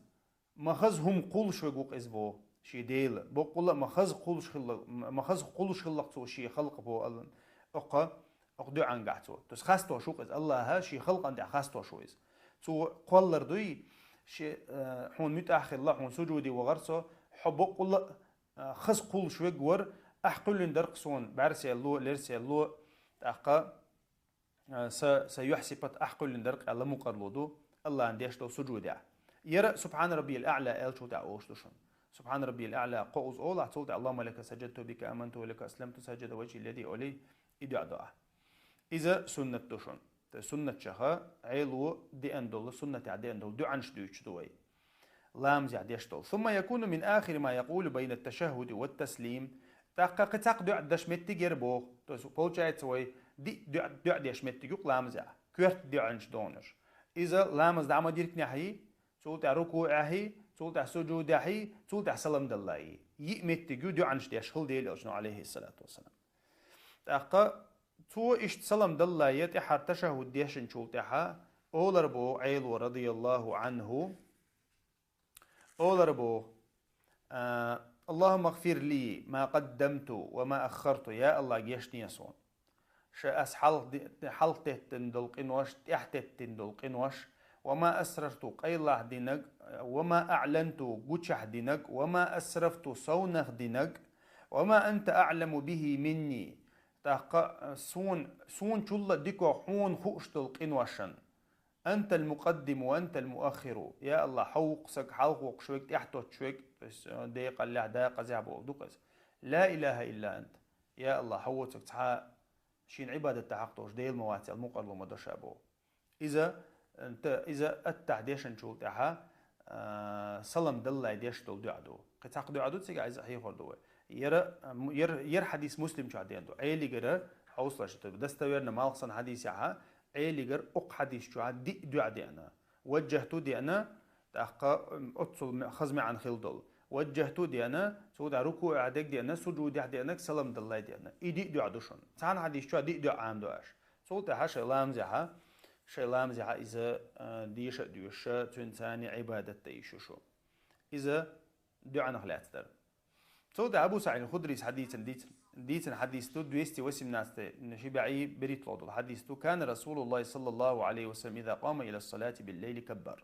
ма хаза хӀума кхуллуш верг ву-кх иза боху шен Дела. Баккъала а ма хаза кхуллуш хилла, ма хаза кхуллуш хилла-кх цо шен халкъ боху Аллана. Оккха, оккха дуьӀангахь цо. То есть хастош ву-кх иза Аллаха, шен халкъана тӀехь хастош ву иза. Цо кхоллар дуй, ши, э, хьуна муьтӀахь хилла, хьуна суджуде вахара со, хьо баккъала а, э, хаза кхуллуш верг вара, ахь кхоьллина дара-кх суна бӀаьрсел ло, лерсел ло, тӀаккха, э, са, са юьхь-сипат ахь кхоьллина дара-кх аьлла мукъарло ду, Аллахьана деш долу суджудехь. Яра «Субхьана раббиял аъла» аьллачул тӀаьхьа олуш ду шуна. «Субхьана раббиял аъла» кхо уза олахь, цул тӀаьхьа «Аллахумма лака саджадту, бика аманту, ва лака асламту саджада важхи лиладжик» олий, и дуьа до ахь. Иза суннат ду шуна. То есть суннатчаха Ӏело деана долу, суннатехь деана долу дуьӀанаш дуьйцуш ду вай. Ламазехь деш долу. Сумма якуну мин ахири ма якъулу байна ташаххуди ва таслим. ТӀаккха кхин цхьаккха дуьӀа деш меттиг яра боху. То есть, получается, вай диъ дуьӀа, дуьӀа деш меттиг ю-кх ламазехь. Коьрта дуьӀанаш донаш. Иза ламаз дӀа ма диркнехьий, цул тӀаьхьа рукуӀехьий, цул тӀаьхьа суджудехьий, цул тӀаьхьа салам даллайий. Йиъ меттиг ю дуьӀанаш деш хила Делан Элчано, алейхиссалату вассалам. ТӀаккха цо иштта салам даллай, тӀаьхьара ташаххуд дешначул тӀаьхьа, олар боху Ӏело, радияллаху Ӏанху, олар боху, а, «Аллахумма гфир ли ма къаддамту ва ма аххарту», я Аллах, гешне суна. Ша ас хьалха ди-, хьалха теттина долу къинош, тӀаьхьа теттина долу къинош, «ва ма асрарту», къайлахь динарг, «ва ма аъланту», гучахь динарг, «ва ма асрафту», совнах динарг, «ва ма анта аъламу бихи минни». ТӀаккха, а, суна, суна чулла а дика хьуна хууш долу къиношан. «Антал мукъаддиму ва антал муаххиру». Я Аллах, хьо ву-кх саг хьалха воккхуш верг, тӀаьхьа тоттуш верг, то есть, э, декъаллехь, дакъазехь боху ду-кх иза. «Ла илаха илла ант». Я Аллах, хьо ву-кх саг цхьа а шена Ӏибадат дан хьакъ долуш Дела ма вац аьлла мукъарло ма до ша боху. Иза, э, та, иза аттахь дешначул тӀаьхьа, э, салам даллай деш долу дуьӀа ду. Кхин цхьаккха дуьӀа ду цигахь, иза хьехор ду вай. Яра, м, яра, яра хьадис Муслим чохь деана ду. Ӏелигара, хьовсалаш, достоверно малх санна хьадисехьа, Ӏелигара оккха хьадис чохь диъ дуьӀа деана. Ваджжахту деана, тӀаккха, м, оццул ме-, хаза маьӀна хила долу. Ваджжахту деана, цул тӀаьхьа рукуӀехь дерг деана, суджудехь деанарг, салам даллай деана. И диъ дуьӀа ду шуна. Цхьана хьадис чохь диъ дуьӀа Ӏамадо аша. Цул тӀаьхьа шайн ламазехьа, шайн ламазехьа иза, а, деша а доьшуша, цуьнан царний Ӏибадат дан йиш ю шу. Иза дуьӀанах лаьцна дара. Цул тӀаьхьа Абу СаӀид аль-Худрис хьадийцина, дийцина, дийцина хьадис ду, двести восемнадцатый, ши бӀе берхӀитталгӀа долу хьадис ду: «Кана Расулуллахи саллаллаху алейхи ва саллам иза къама иля салати биллейли каббар».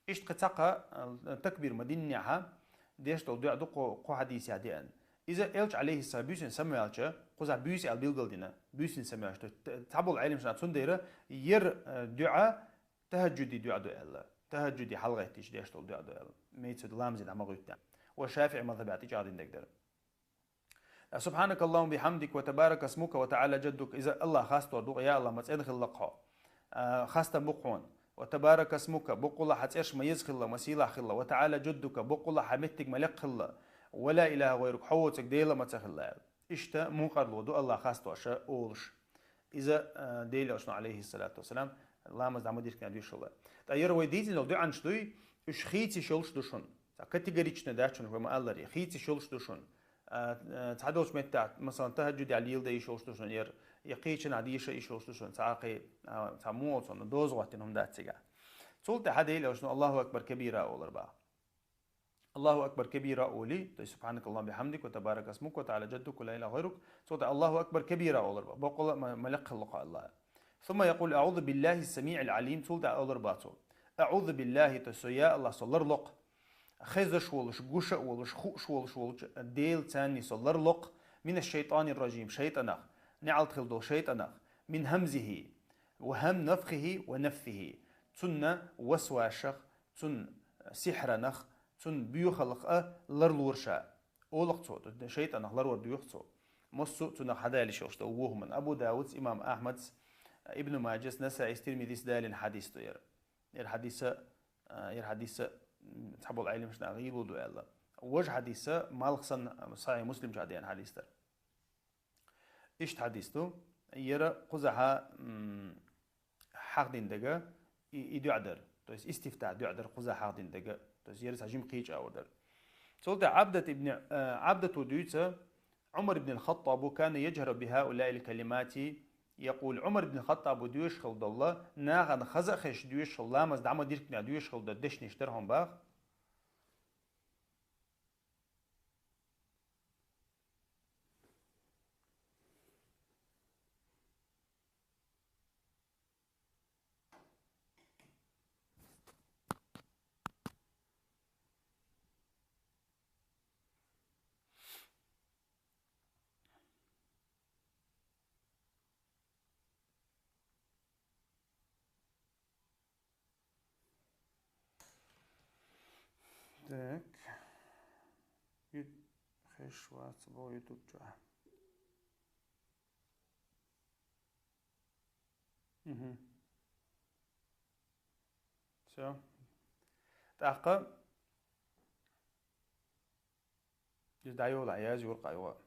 Иштта кхин цхьаккха, а, такбир ма диннехьа, деш долу дуьӀа ду кхо, кхо хьадисехь деана. Иза Элча, алейхиссалам, буьйсанна самаваьлча, кхузахь буьйса аьлла билгалдина, буьйсанна самаваьлча. То есть, т-, цхьаболу Ӏелимаш цундела яра, а, дуьӀа тахаджуди дуьӀа ду аьлла. Тахаджуди хьалагӀеттича деш долу дуьӀа ду аьлла. Имеется в виду, ламазе дӀа ма гӀуьтту. Ва ШафиӀи мазхабехь тӀечӀагӀдина дерг дара. «Субханакаллахумма бихамдик ва табарака смука ва та'ала джаддук». Иза Аллах хастор ду, я Аллах, ма цӀена хилла-кх хьо. А, хастам бу-кх хьуна. «Ва табарака смука», боккъала хьан цӀераш ма еза хилла, ма сийлахь хилла. «Ва та'ала джаддука», боккъала хьан меттиг ма лекха хилла. «Ва ла илаха гӀайрук», хьо воцург Дела ма ца хилла аьлла. Иштта мукъарло ду Аллах хастоша олуш. Иза, а, Делан Элчано, алейхиссалату вассалам, ламаз дӀа ма диркина дуьйцуш хилла. Ткъа яра вай дийцина долу дуьӀанаш дуй, уьш хийцаш йолуш ду шуна. Ца категорично дац шуна вай ма-аллара, хийцаш йолуш ду шуна. А, а, цхьадолчу меттехь, масалан, тахаджуд яхь леладан йиш йолуш ду шуна, яра, я кхечанхьа деша йиш йолуш ду шуна, цхьа а кхин, а, цхьа муха цунна доза гӀоттина хӀума дац цигахь. Цул тӀаьхьа Делан Элчано Аллаху акбар кабира олар баха. Аллаху акбар кабира олий, то есть «Субханакаллахумма бихамдик ва табарака смук ва та'ала джаддук ва ла илаха гӀайрук». Цул тӀаьхьа «Аллаху акбар кабира» олар баха. Боккъала ма, ма лекха хилла-кх Аллах. «Сумма якъул: аъузу биллахи сами'ил алим», цул тӀаьхьа олар баха цо: «Аъузу биллахи», то есть со, я Аллах, со ларло-кх хезаш волуш, гуш а волуш, хууш волуш волчу Дела царний со ларло-кх, «мина шайтанир раджим», шайтӀанах, неӀалт хила долу шайтӀанах, «мин хамзихи ва хам нафхихи ва нафсихи», цунна васвашах, цунна сихьранах, цунна боьхалх а ларлора ша. Олу-кх цо, шайтӀанах ларвар доьху цо. Массо а цунах хьадалийта йиш йолуш долу вон хӀуманна. Абу Давудс, имам Ахьмадс, Ибн Маджас, Насаис, Тирмизис далийна хьадис ду яра. Яра хьадиса, а, яра хьадиса, м, цхьаболу Ӏелимаш наха гӀийла ду аьлла. Важа хьадиса, малх санна, Сахьихь Муслим чохь деана хьадис дара. Иштта хьадис ду, яра кхузахьа, м, хьахдина дага и, и дуьӀа дара. То есть истифтах дуӀа дар кхуза хьахдина дага. То есть ерас хьажим кхийча авар дар. Цул тӀа Абдат ибн, э, Абдату дуьйца, Умар ибн аль-Хаттабу كان يجهر بهؤلاء الكلمات يقول, Умар ибн Хаттабу доьшхал долла, нахана хаза а хеш доьшхал, ламаз дӀа ма диркне доьшхал дар дешнеш дар хьон бах. Так. Ю-, хеш вац бо YouTube чу. Мгм. Всё. ТӀаккха. Из дӀайола, яз юркъа йола.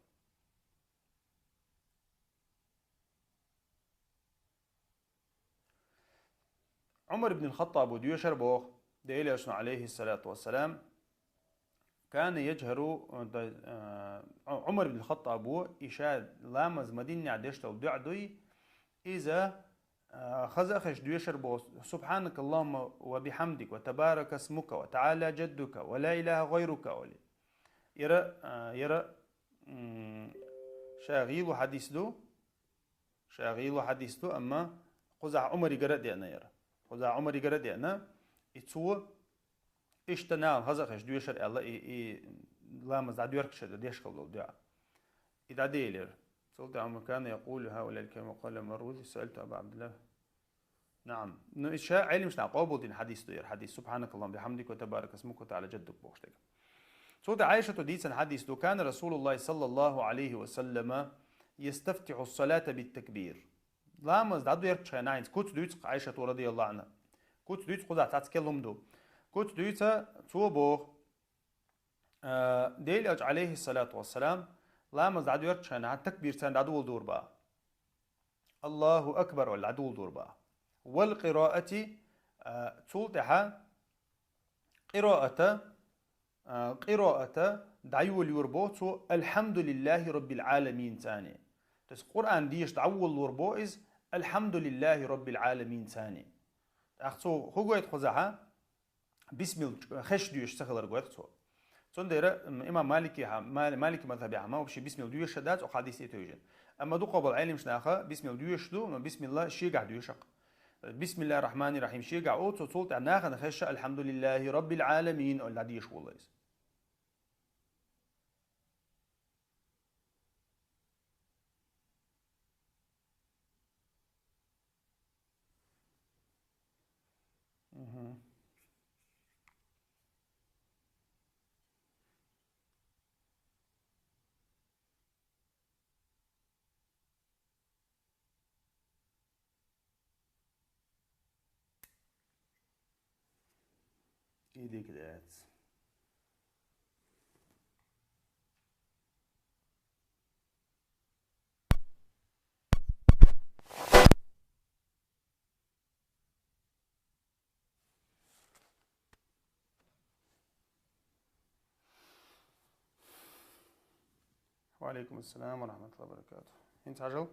Умар ибн аль-Хаттабу доьшар бох, Делерсну, алейхиссалату вассалам, كان يجهر, э, Умар ибн аль-Хаттабу иша ламаз Мадинне деш дола дуӀа дуй, иза, э, хаза а хеш доьшар бох, سبحانك اللهم وبحمدك وتبارك اسمك وتعالى جدك ولا إله غيرك оли. Яра, э, яра, м, ша гӀийлу хьадис ду, Ша гӀийлу хьадис ду, амма кхузахь Умаригара а деана яра. Кхузахь Умаригара а деана, и цо иштта нахана хаза а хеш доьшар аьлла, и, и ламаз дӀадоьркаш деш хала долу дуӀа. И дӀаделира. Цул тӀаьхьа كان يقول هؤلاء الكلمات قال مرة سألت أبا عبد الله. نعم. Ну, и ша Ӏилмаш нах къобалдина хьадис ду яра, хьадис سبحانك اللهم بحمدك وتبارك اسمك وتعالى جدك бохуш дерг. Цул тӀаьхьа Ӏайшата дийцина хьадис ду, كان رسول الله صلى الله عليه وسلم يستفتح الصلاة بالتكبير. Ламаз дӀадоьркаш хенахь, куц дуьйцу Ӏайшата, радияллаху анхӀа. Куц дуьйцу, кхузахь цхьацца келлум ду. Куц дуьйца, цо боху, а, Дела Элча, алейхиссалату вассалам, ламаз дӀадоьркаш хенахь, такбир царна дӀадоладора бах. Аллаху акбар оли дӀадоладора бах. والقراءة, а, цул тӀаьхьа къираата, а, къираата дӀайолайора боху цо الحمد لله رب العالمين цани. То есть Къуръан деша дӀаволалора боху иза الحمد لله رب العالمين цани. ТӀаккха цо хӀун гойту кхузахьа? Бисмилла хеш доьшуш ца хилар гойту цо. Цундела, м, имам Малики хьа-, Мали-, Малики мазхабехь ма вообще бисмилла доьшуш дац, оха хьадис тӀе тевжина. Амма дукхахболу Ӏилмаш наха бисмилла доьшуш ду, но бисмилла шегахь доьшакх. بسم الله الرحمن الرحيم шегахь олу цо, цул тӀаьхьа нахана хеша الحمد لله رب العالمين оли дӀадеша волу иза. Мгм. И дика дац. وعليكم السلام ورحمة الله وبركاته. ХӀинца хьажал.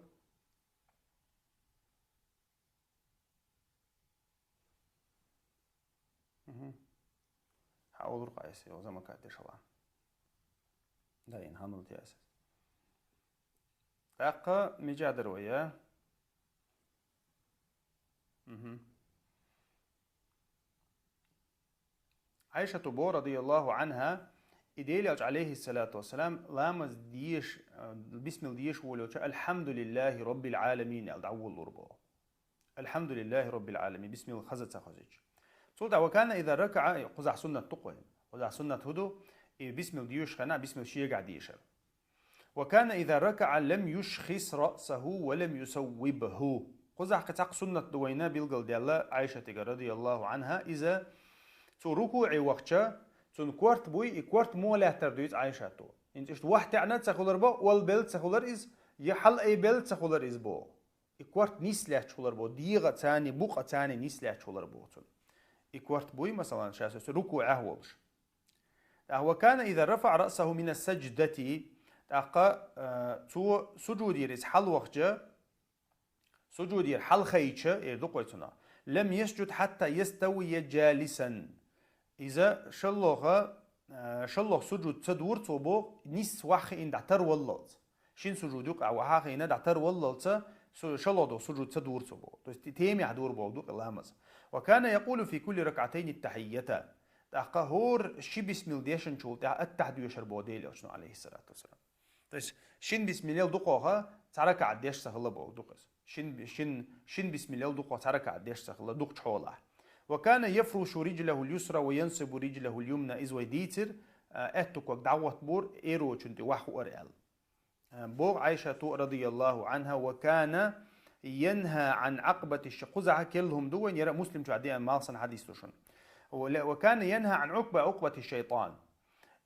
Мгм. Хьаолур къайса, йо, замакат дешала. Да, ин хьанал тяса. ТӀаккха мижа дар вай, я? Мгм. Ӏайшату бо, радияллаху анхӀа, и Дела Элча, алейхиссалату вассалам, ламаз деш, а, бисмилла деш волча, الحمد لله رب العالمين аьлла дӀаволалур бо. الحمد لله رب العالمين, бисмилла хаза ца хозича. Цул тӀаьхьа وكان إذا ركع, кхузахь суннат ду кхуьй. Кхузахь суннат хӀун ду? И бисмилла дешаш хенахь, бисмилла шегахь дешар. وكان إذا ركع لم يشخص رأسه ولم يصوبه. Кхузахь кхин цхьа суннат ду вайна билгалдаьлла Ӏайшатига, радияллаху анхӀа, иза цо рукуӀе вахча, цуьнан корта буй, и корта муха лаьттар дуьйцу Ӏайшату. ХӀинца иштта вахтаьӀна ца хилар бо, олбелла ца хилар иза, я хьалаайбелла ца хилар иза бо. И корта нис лаьтташ хилар бо, дегӀа цани, букъа цани нис лаьтташ хилар бо цуьнан. И корта буй, масалан, ша со рукуӀехь волуш. ТӀаккха: «وكان إذا رفع رأسه من السجدة», тӀаккха, э, цо сужудера иза хьалавахча, сужудера хьалахайча, эр ду-кх вай цунах: «لم يسجد حتى يستوي جالسا». Иза шоллагӀа, э, шоллагӀа сужуд ца дора цо боху, нисса ваххиина дӀатарваллалц. Шина сужуд юкъахь ваххиина дӀатарваллалца, су-, шоллагӀа долу сужуд ца дора цо боху. То есть те-, темехь дора боху ду-кх ламаз. «وكان يقول في كل ركعتين التحية». ТӀаккха хӀора ши бисмилла дешначул тӀаьхьа аттахьа доьшура боху Делан Элчано, алейхиссалату вассалам. То есть шина бисмиллал дукхахьа цхьа ракаӀат деш ца хилла боху ду-кх иза. Шин, шин, шин бисмиллал дукхо цхьа ракаӀат деш ца хилла дукхачу хьолахь. «وكان يفرش رجله اليسرى وينصب رجله اليمنى», иза вай дийцира, а, аьтту ког дӀагӀоттабора, эрочун тӀе ваххуара аьлла. А, боху Ӏайшата, радияллаху Ӏанха: «وكان ينهى عن عقبة الش-», кхузахьа керла хӀума ду вайн, яра Муслим чохь деана малх санна хьадис ду шуна. «وكان ينهى عن عقبة، عقبة الشيطان».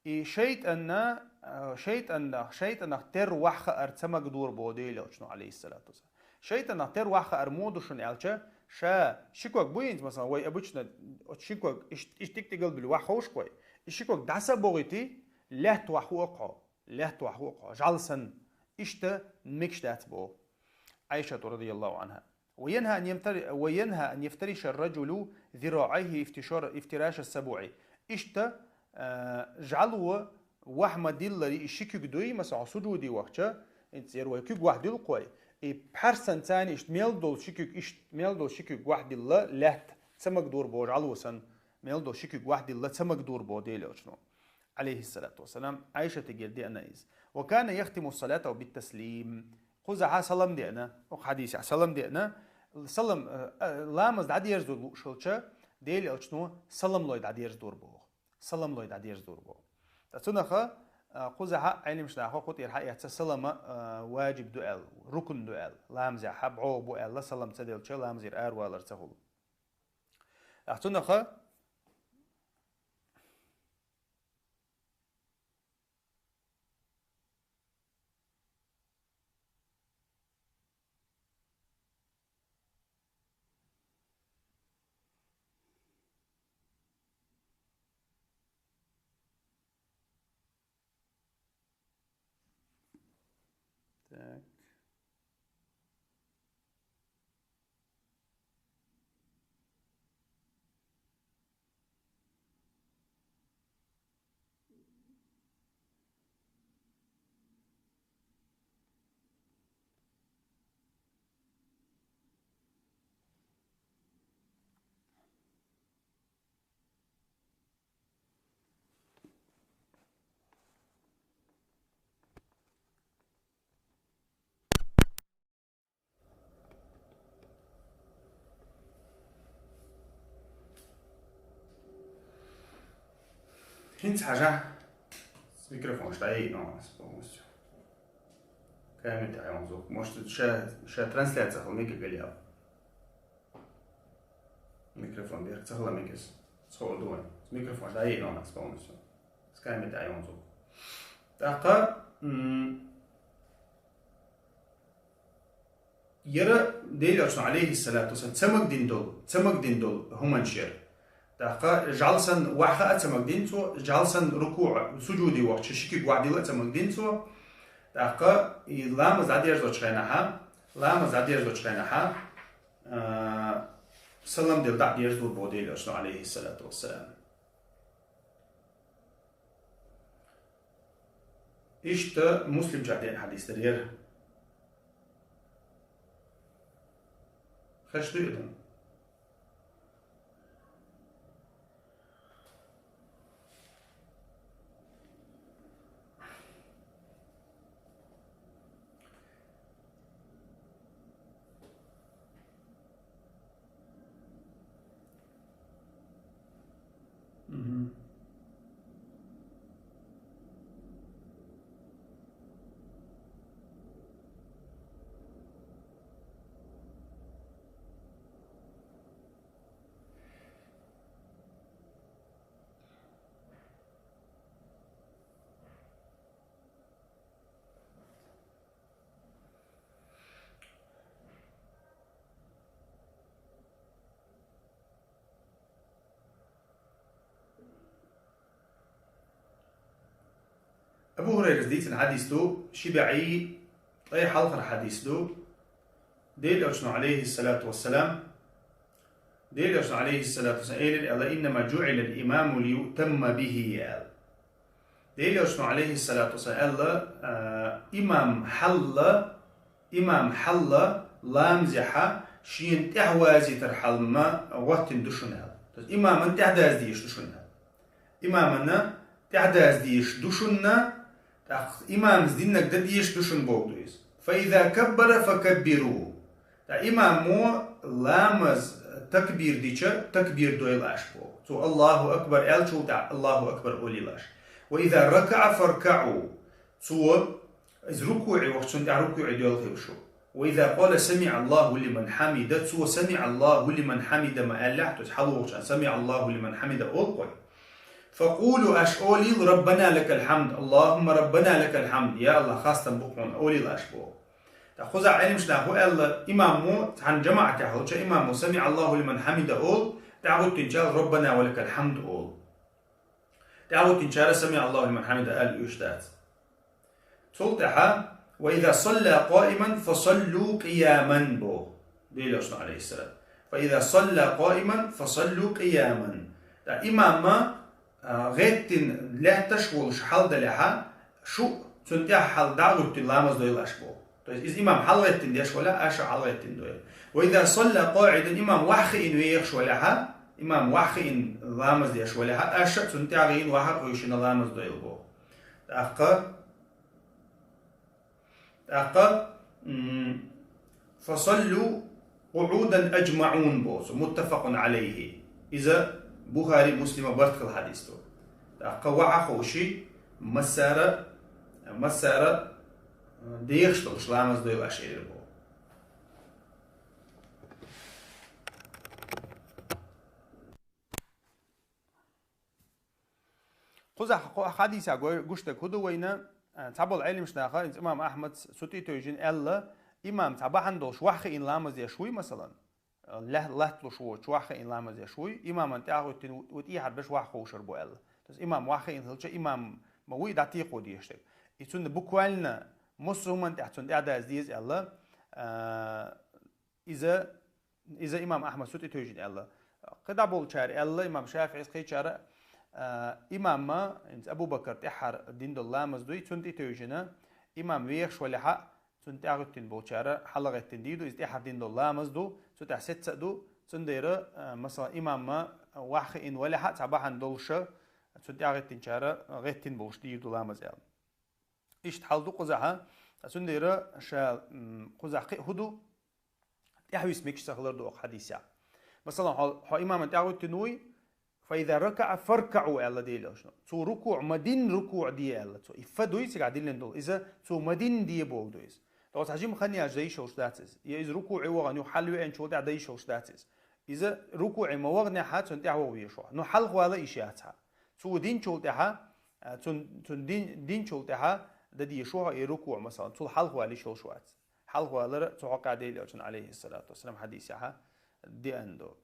И шайтӀанна, а, шайтӀанна, шайтӀанах тера ваххаар ца магадора боху Делан Элчано, алейхиссалату вассалам. ШайтӀанах тера ваххаар муха ду шуна аьлча, ша ши ког бу хӀинца, масалан, вай обычно оцу ши ког иш-, иш тӀиг-тӀигал буьллу вахховш-кх вай. И ши ког дӀа са богӀийти, лаьтта ваххо-кх хьо, лаьтта ваххо-кх хьо, жӀаьла санна. Иштта мегаш дац боху Ӏайшата, радияллаху Ӏанха. «وينهى أن يمتر-، وينهى أن يفترش الرجل ذراعيه افتشار-، افتراش السبع». Иштта, а, жӀаьла вахь ма-диллара и ши куьг дуй, масалан, сужуде вахча, хӀинца яра вай куьг вахь дилла-кх вай, и пхьарсанна царна иштта мел долу ши куьг, иштта мел долу ши куьг вахь дилла лаьтта ца магадора боху жӀаьла санна, мел долу ши куьг вахь дилла ца магадора боху Делан Элчано, алейхиссалату вассалам, Ӏайшатагара деана иза. «وكان يختم الصلاة بالتسليم». Кхузахьа салам деана, оха хьадисехь салам деана, салам, э, э, ламаз дӀадерзо лууш хилча, Делан Элчано салам лой дӀадерзадора боху. Салам лой дӀадерзадора боху. Ткъа цунаха, э, кхузахьа Ӏелимаш нахо кху тӀера хьаэцна салама, э, ваджиб ду аьлла, рукн ду аьлла, ламазехьа бӀогӀа бу аьлла, салам ца делча, ламазера аравалар ца хуьлу. Ткъа цунаха Так. ХӀинца хьажа, микрофон ша йиъна полностью. Камера тӀехь йолу звук. Может, ша, ша трансляция хила мега гали ял. Микрофон бехк ца хила мегас. Цхьа а ду вайн. Микрофон ша йиъна полностью. Камера тӀехь йолу звук. ТӀаккха, м, яра Делан Элчано, алейхиссалату вассалам, ца магадина долу, ца магадина долу хӀуманаш яра. ТӀаккха жӀаьла санна вахьа а ца магадина цо, жӀаьла санна рукуӀ, сужуде вахча ши куьг вахь дилла а ца магадина цо. ТӀаккха и ламаз дӀадерзочу хенахьа, ламаз дӀадерзочу хенахьа, а, салам дилла дӀа а дерзадора боху Делан Элчано, алейхиссалату вассалам. Иштта Муслим чохь деана хьадис дара яра. Хаш дуй адам? Мгм. Абу Хурайрас дийцина хьадис ду, ши бӀаьи ткъе хьалхара хьадис ду. Делан Элчано, Ӏалайхи ссалату вассалам, Делан Элчано, Ӏалайхи ссалату вассалам, элира аьлла: «Иннама жуӀила ал-имаму лиюътамма бихи», аьлла. Делан Элчано, Ӏалайхи ссалату вассалам, аьлла, а, имам хьалла, имам хьалла ламазехьа шена тӀаьхьавазийтар хьалла ма гӀоттина ду шуна аьлла. То есть имаман тӀаьхьадаза дезаш ду шуна аьлла. Имамана тӀаьхьадаза дезаш ду шуна, тӀаккха имамас диннарг дан дезаш ду шуна боху ду иза. «Фа иза каббара факаббиру». ТӀаккха имамо ламаз такбир дича, такбир дойла аша боху. Цо «Аллаху акбар» аьллачул тӀаьхьа «Аллаху акбар» олийла аша. «Ва иза ракаӀа фаркаӀу». Цо иза рукуӀе вахчун тӀехь рукуӀе доьлхийла шу. «Ва иза къала самиӀа Аллаху лиман хьамида», цо «самиӀа Аллаху лиман хьамида» ма аьллехь, то есть хьалвохчан «самиӀа Аллаху лиман хьамида» олу кхой. «Факъулу», аша олийла: «Раббана лакал хьамд, Аллахумма раббана лакал хьамд, я Аллах, хастам бу хьуна», олийла аша боху. ТӀаккха кхузахь Ӏилманчаша хӀу аьлла, имамо цхьана жамаӀатехь хилча, имамо «самиӀа Аллаху лиман хьамида» олу, тӀаьхьахӀоьттинчара «Раббана ва лакал хьамд» олу. ТӀаьхьахӀоьттинчара «СамиӀа Аллаху лиман хьамида» ала оьшуш дац. Цул тӀаьхьа: «Ва иза салла къаиман, фасаллу къияман», боху Делан Элчано, Ӏалайхи ссалам. «Фа иза салла къаиман, фасаллу къияман». ТӀаккха имамма, а, гӀеттина лаьтташ волуш хьалдалехьа, шу цунна тӀаьхьа хьал дӀа а гӀуьттина ламаз дойла аша боху. То есть иза имам хьалгӀеттина деш валахь, аша хьалгӀеттина дойла. «Ва иза салла къаӀидан», имам ваьхьа хиъна вехаш валахьа, имам ваьхьа хиъна ламаз деш валахьа, аша цунна тӀаьхьа гӀийна ваьхьа а къуьйшина ламаз дойла боху. ТӀаккха, тӀаккха, м, «Фасаллу къуӀудан аджмаӀун» боху, муттафакъун Ӏалайхи. Иза Бухари, Муслима барт хилла хьадис ду. ТӀаккха ваьхьа ховший, массара, массара, дехаш долуш ламаз дойла аша элира боху. Кхузахь кху хьадисехь гу-, гуш дерг хӀун ду вайна, а, цхьаболу Ӏилманчаша, иза имам Ахьмада цу тӀе тевжина аьлла, имам цхьа бахьана долуш ваьхьа хиъна ламаз деш вуй, масалан, лаьтта латталуш воцуш ваьхьа хиъна ламаз деш вуй, имаман тӀаьхьахӀоьттина ву-, ву тӀехьара берш ваьхьа ховшар бу аьлла. То есть имам ваьхьа хиъна хилча, имам ма вуй дӀатекхо дезаш дерг. И цунна буквально массо а хӀуманна тӀехь цунна тӀаьхьадаза деза аьлла, а, иза, иза имам Ахьмада цу тӀе тевжина аьлла. КхидӀа болчара аьлла, имам ШафиӀис, кхечара, а, имамма, хӀинца Абу Бакар тӀаьххьара дина долу ламаз дуй, цунна тӀе тевжина, имам вехаш валахьа, цунна тӀаьхьахӀоьттина болчара хьалагӀеттина дийр ду, иза тӀаьххьара дина долу ламаз ду, цу тӀехь сецца а ду, цундела, а, масалан, имамма ваьхьа хиъна валахьа, цхьа бахьана долуша, цунна тӀаьхьахӀоьттинчара гӀеттина болуш дийр ду ламаз аьлла. Иштта хьал ду кхузахьа. Цундела ша, м, кхузахь кхин а хӀун ду? ТӀаьхьависа мегаш ца хилар ду оха хьадисехь. Масалан, хьо, хьо имаман тӀаьхьахӀоьттина вуй, «Фа иза ракаӀа фаркаӀу», аьлла Делан Элчано. Цо рукуӀ ма динна рукуӀ де аьлла. Цо и фа дуй цигахь диллина долу. Иза цо ма динна де боху ду иза. Ткъа цхьа жима хан яш дайшалуш дац иза. Я иза рукуӀе вахана юха хьалавеанчул тӀаьхьа дайшалуш дац иза. Иза рукуӀе ма ваханехьа, цунна тӀаьхьа ваха везаш ву. Ну, хьалхавала йиш яц хьан. Цо динчул тӀаьхьа, а, цун, цун дин, динчул тӀаьхьа дан дезаш ву хьо и рукуӀ, масалан, цул хьалхавала йиш йолуш вац. Хьалхавалар цу хьокъехь Делан Элчано, Ӏалайхи ссалату вассалам, хьадисехьа деана ду.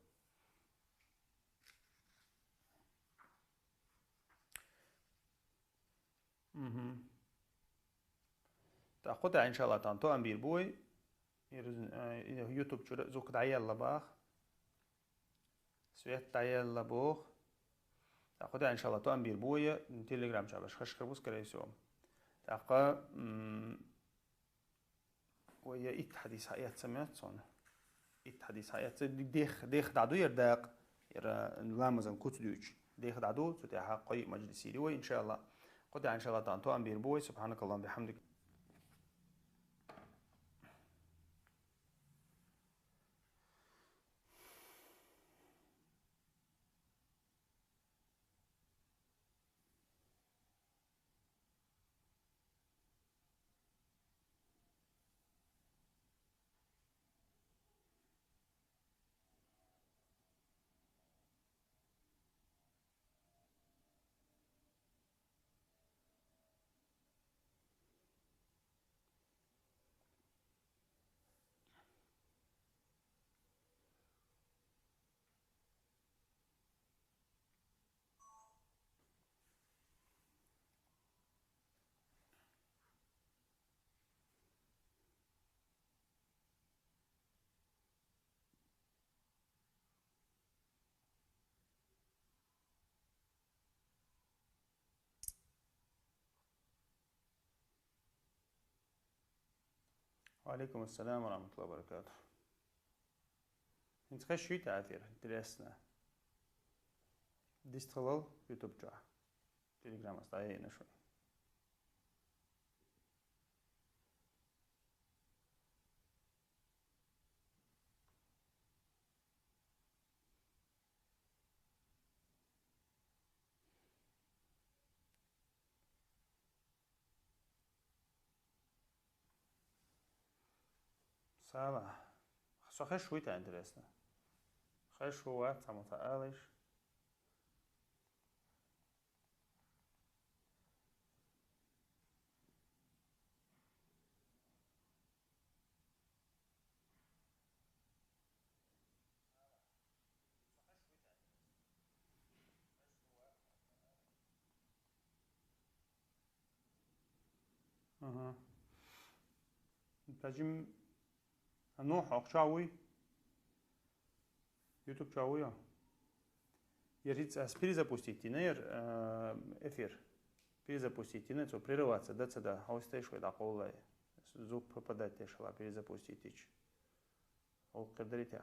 Мгм. ТӀаккха кху тӀехь, иншаллах, тахана тоам бийр бу вай. Ираз-, э, YouTube чуьра зук дӀаелла баха. Свет дӀаелла боху. ТӀаккха кху тӀехь, иншаллах, тоам бийр бу вай, Telegram чу баш хашкар бу, скорее всего. ТӀаккха, м, Вай я итт хьадис хьаэцна моьтту суна. Итт хьадис хьаэцна, дех, дех дӀа ду яра дакъа, яра ламазан куц дуьйцуш. Дех дӀа ду, цу тӀехьа кхойъ мажлис йийр ю вай, иншаллах. Кху тӀехь, иншаллах, тахана тоам бийр бу вай, субханакаллахумма бихамдик. Ва алейкум ассалам ва рахматуллахи ва баракатух. ХӀинца хезаш юй тӀаьхьа эфир? Интересно. Дистхилал YouTube чохь. Телеграмас дӀаяйина шуна. Сала. Со хезаш вуй тӀаьхьа, интересно? Хезаш ву, вац, цхьаммо цхьа алийша. Ага. Таджим, а ну, хьо чохь вуй? YouTube чохь вуй, а? Яр хӀинца ас перезапустить дина, яр, э, эфир. Перезапустить дина, цо прерываться дан ца дан, хьовсийша вай дӀакхоллай. Звук пропадать деш хилла перезапустить дича. Оха кхердарий те?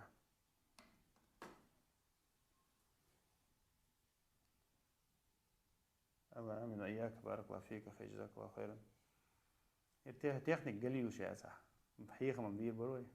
Алла амин, ва ийяк, баракаллаху фика, ва жазакаллаху хайран. Ир те-, техник галийлуш яца. Хьехаман бийр барой.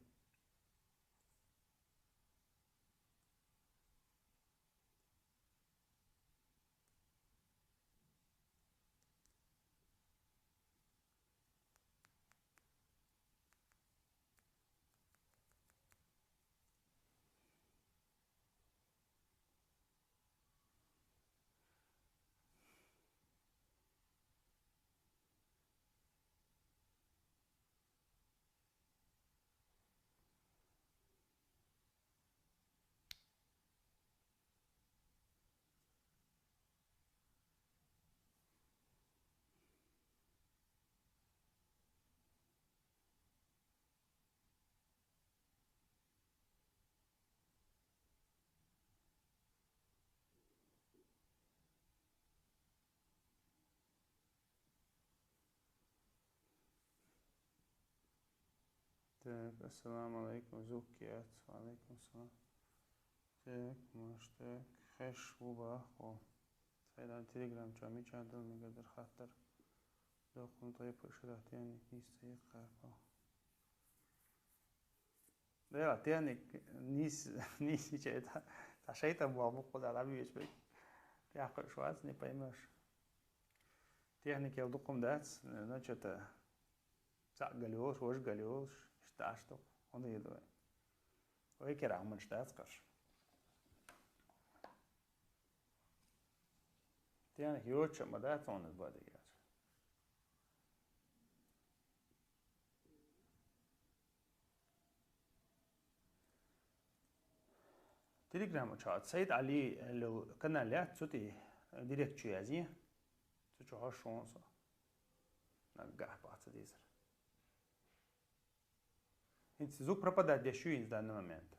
Так, ассаламу алейкум, звук яц. Ва алейкум салам. Так, маш так, хезаш ву боху. Сайдан Telegram чохь мичахь ду, мегар дар хаттар. Доккхун тайпа шарахь техник нийса ца йиккхар боху. Да, техник нийса, нийса чай та, та шайтан боху, буккъу да, лабиеш бей. Тяхкаш вац, не поймешь. Техникел дуккхум дац, значит, цхьаъ галйолуш, важа галйолуш, иштта Ӏаш ду, хӀунда йоду вай? Вай кера Ӏаманаш дац кхаш. Тенах йоцуш а ма дац хьуна иза бадигаш. Телеграм чохь Сайд Али аьлла канал яц, цу тӀе директ чу язъе. Цу чу хьожуш ву со. Наггахь бац ца дезар. ХӀинца звук пропадать деш ю хӀинца в данный момент.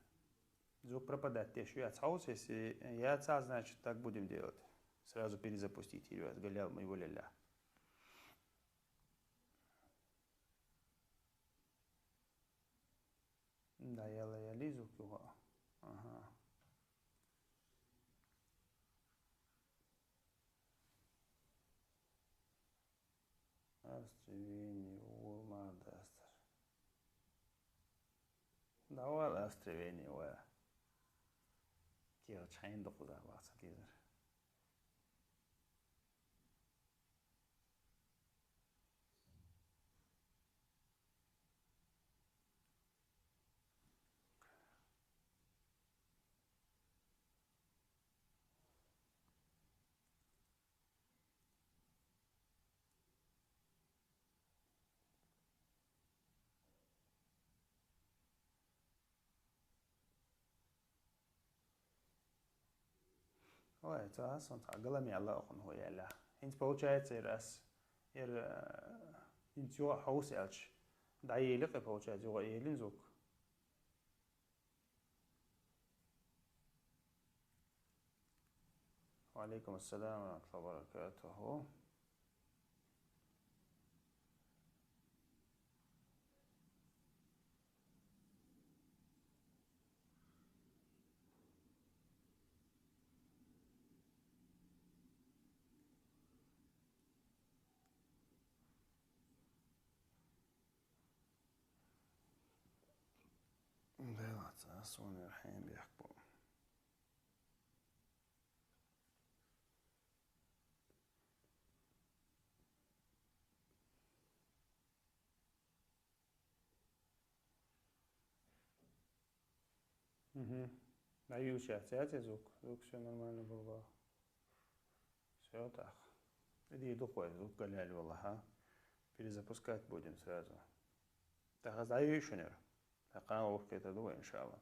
Звук пропадать деш ю, яц хьовса, если яцахь, значит, так будем делать. Сразу перезапустить йоьду, галел ма йолалла. Да, яла, яли звук юха. Ага. Астривени, ву мардастар. Давай астривени, ва. Кел чхьайн дукъу да, баца дизар. Ой, ца сан цхьа галам яьлла а хӀун хӀу яьлла. ХӀинца получается, ир ас, ир, э, хӀинца юха хьовса аьлча, дӀаели кхе получается, юха элин звук. Ва алейкум ассалам ва рахматуллахи ва баракатуху. Сонар хьен бехк бу. Угу. Да, ю сейчас, я тебе звук. Звук все нормально было. Все так. Иди духой, звук галяли валаха. Перезапускать будем сразу. Так, а сдаю еще, наверное. Так, а, ох, это думаю, иншалла.